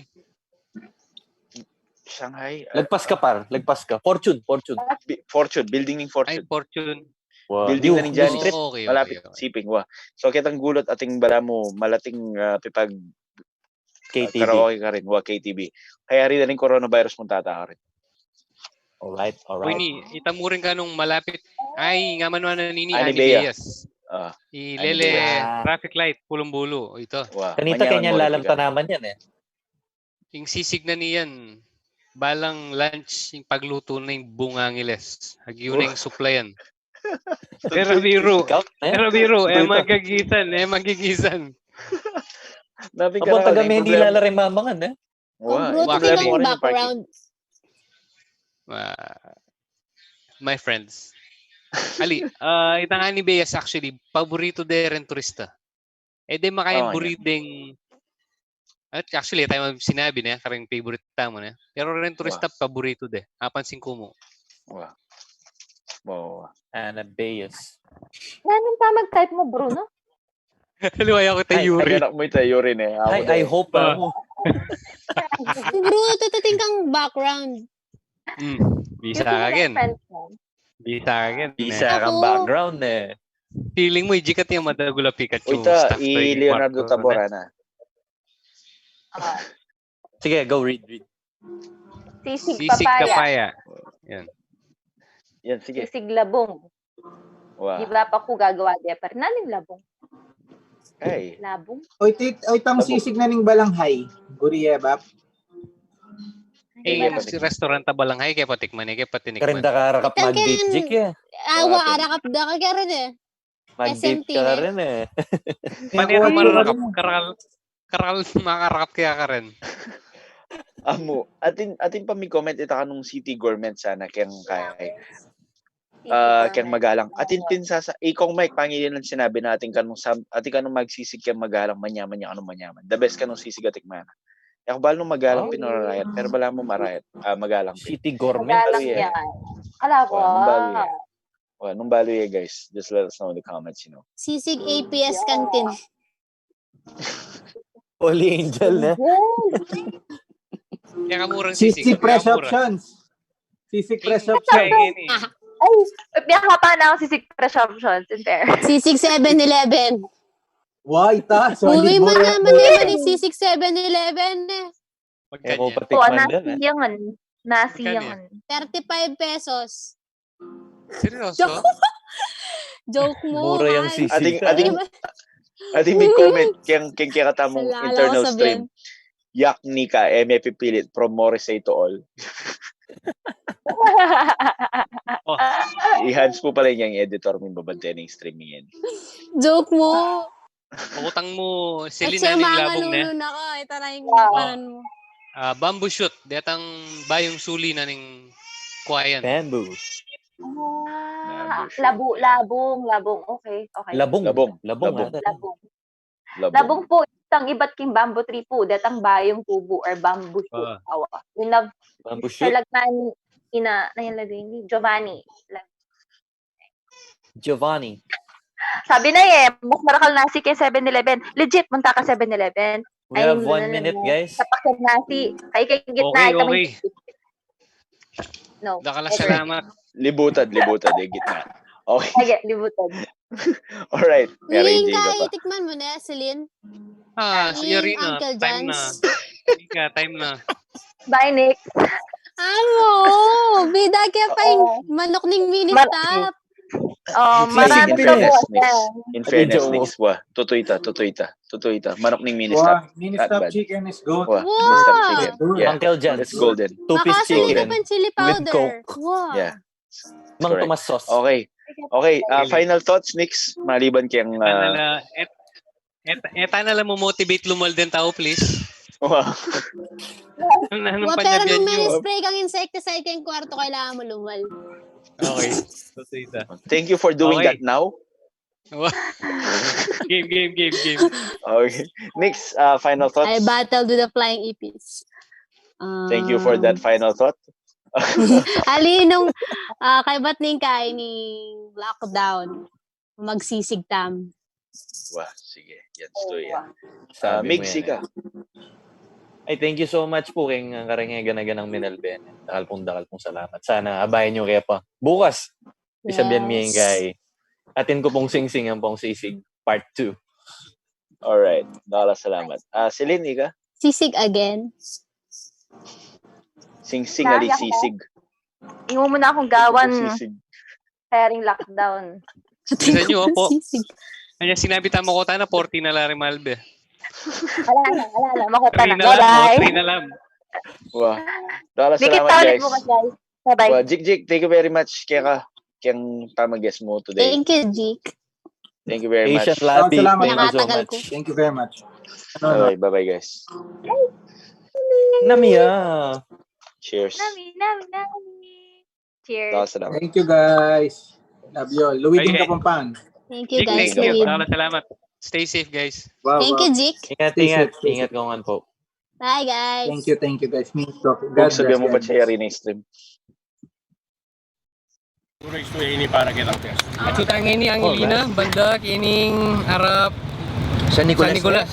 Shanghai, ah, lagpas ka, par. Lagpas ka. Fortune, Fortune. Bi-, Fortune, building ning Fortune. Fortune. Wow. Building na ning Janis. Street. Oh, okay, malapit okay, okay. Shipping, wa. So, ketang gulut atin balamu, malating, ah, pipag-, K T V. Karaoke karin, wa, K T V. Kaya rin na rin coronavirus mung tata karin. Alright, alright. Ini, ita mu rin kanung malapit. Ay, nga man, ano, nini, Ani Ani Bea. Beyas. Ah, ilele, Ani Bea. Traffic light, pulong bulu. Ito. Wa, kanita kanya lalam tanaman yan eh. Ing sisig na niyan, balang lunch, ing pagluto na ing bungangiles. Agyu na ing suplayan. Pero biru. Pero biru, eh, magigisan, eh, magigisan. Abo, taga Manila la rin mamangan, eh. Wa, bruto rin ing background. Ah, my friends. Ali, ah, itang Ani Beyas actually, paborito de rin turista. Eh, de makayang burito deng, at actually, tamu sinabi na, kareng favorite tamu na. Pero rin turista, paborito de. Apansin ku mu. Wa. Wa, wa. Ana Beyas. Nanung pa mag-type mu, Bruno? Luwaya ku, Yuri. Ay, anak mu ita, Yuri, ne. Ay, I hope, ah, mo. Bruno, tatating kang background. Hmm, bisa ka rin. Bisa ka rin, eh. Bisa kang background, eh. Feeling mu, ijikat yang madagul a Pikachu. Uy, ta, i Leonardo Tabora na. Ah. Sige, go, read, read. Sisig papaya. Sisig papaya. Yan. Yan, sige. Sisig labong. Wa. Di ba pa ku gagawa de, par? Nanung labong? Ay. Labong? Oy, tit-, oy, tang sisig na ning balanghay. Buri e, Bap? Eh, mas restaurant a balanghay, kaya patikman e, kaya patinikman. Karenda ka arakap mag-beef jerky, eh. Awa, arakap da ka, kaya rin, eh. Mag-beef ka rin, eh. Panira mararakap, karal, karal makarakap kaya ka rin. Amu, atin, atin pa mi-comment ita kanung city government sana, keng kay. Ah, keng magalang. Atin pin sasa-, ikong Mike, pangilin ang sinabi natin kanung sam-, atin kanung magsisig keng magalang, manyaman ya kanung manyaman. The best kanung sisig atin mana. Yakbal nung magalang pin o rarayat, pero bala mu marayat, ah, magalang pin. City government. Magalang yan. Ala ko. Wa, nung balu ya. Wa, nung balu ya, guys. Just let us know in the comments, you know. Sisig A P S canteen. Holy Angel na. Kaya kamurang sisig. Sisig Fresh Options. Sisig Fresh Options. Ay, biya ka pa na ang sisig Fresh Options, in fair. Sisig Seven Eleven. Wa, ita, solid. Uwi mo naman naman yung sisig Seven Eleven, eh. Magkano yan? Wa, nasi yan. Nasi yan. Thirty-five pesos. Seryoso? Joke mu, mura yang sisig. Ating, ating, ating mi-comment keng, keng kekatamung internal stream. Yak ni ka, e me pipilit, from Morrissey to all. Oh. I-Hans pu pala yang editor ming babante ning stream yan. Joke mu. Utang mu, Celine, na ning labong ne. Ita na ing paran mu. Ah, bamboo shoot. Detang bayung suli na ning kuayan. Bamboo. Ah, labu-, labung, labung. Okay, okay. Labung. Labung. Labung. Labung pu, itang ibat king bamboo tree pu, detang bayung tubu or bamboo shoot. Awa. We love, bamboo shoot. Talagman, ina, na yan lagi ni Giovanni. Giovanni. Sabi na e, mas marakal nasi keng Seven Eleven. Legit, munta ka Seven Eleven. We have one minute, guys. Sa pakin nasi. Kay keng gitna, okay, okay. No. Dakal a salamat. Libutad, libutad, e gitna. Okay. Sige, libutad. Alright. Meron ka pa. Tikman mu na, Celine. Ah, si Yarina, Uncle John's. Time na. Ika, time na. Bye, Nick. Ano? Bida kaya pa yung manok ning mini stop. Oh, in fairness, Nix. In fairness, Nix. Wa, tutu ita, tutu ita, tutu ita. Manok ning mini stop. Wa, mini stop chicken is gold. Wa, mini stop chicken. Yeah. Uncle John's. It's golden. Two-piece chicken with Coke. Wa. Yeah. Mang Tomas sauce. Okay. Okay, ah, final thoughts, Nix, maliban keng, ah, et-, et-, eta na lang mo-motivate lumal den tau, please. Wow. Ano, ano pa pero nung may spray kang insecticide keng kwarto, kailangan mo lumal. Okay. So, thank you for doing that now. Game, game, game, game. Okay. Nix, ah, final thoughts? I battled with the flying ipis. Thank you for that final thought. Ali, nung, ah, kaybat ning kain ning lockdown, magsisig tam. Wa, sige. Yan, story yan. Ah, Migs, ika. Ay, thank you so much po keng, ah, kareng gana-ganang minalbe. Dakal pong, dakal pong salamat. Sana abayan yu ke pa. Bukas, isabian mi ing kay. Atin ku pong singsing ampong sisig part two. Alright. Dakal a salamat. Ah, Celine, ika? Sisig again. Singsing ali sisig. Ingumu na akong gawan. Sisig. Kaya ring lockdown. Bisa nyo, opo. Sisig. Kanya sinabi tamo ko tana, forty na la rin malbe. Wala na, wala na. Makuta na. Three na lang, oh, Bye-bye. three na lang. Wow. Dakal a Di salamat, kita ulit guys. bukas, guys. Bye-bye. Wow, Jik Jik, thank you very much. Kaya ka, keng tama guest mo today. Thank you, Jik. Thank you very much. Patient Labi, Salamat. thank you so Nakatagal much. ko. Thank you very much. Bye-bye, bye-bye, guys. Namiya. Cheers. Nami, nami, nami. Cheers. Dakal a salamat. Thank you, guys. Love you all. Luwid in Okay. Kapampangan. Thank you, Jik, guys. thank you. Luwid. Dakal a salamat. Stay safe, guys. Wow, Thank wow. You, Jik. Ingat, Stay ingat. safe, stay Ingat safe. Ko ngan po. Bye, guys. Thank you, thank you, guys. Minto. Kung sabihan mo pa siya rin stream. Puro istorya ini para kita. At utang ini ang ilina, bandak, ining arap, San San Nicolas.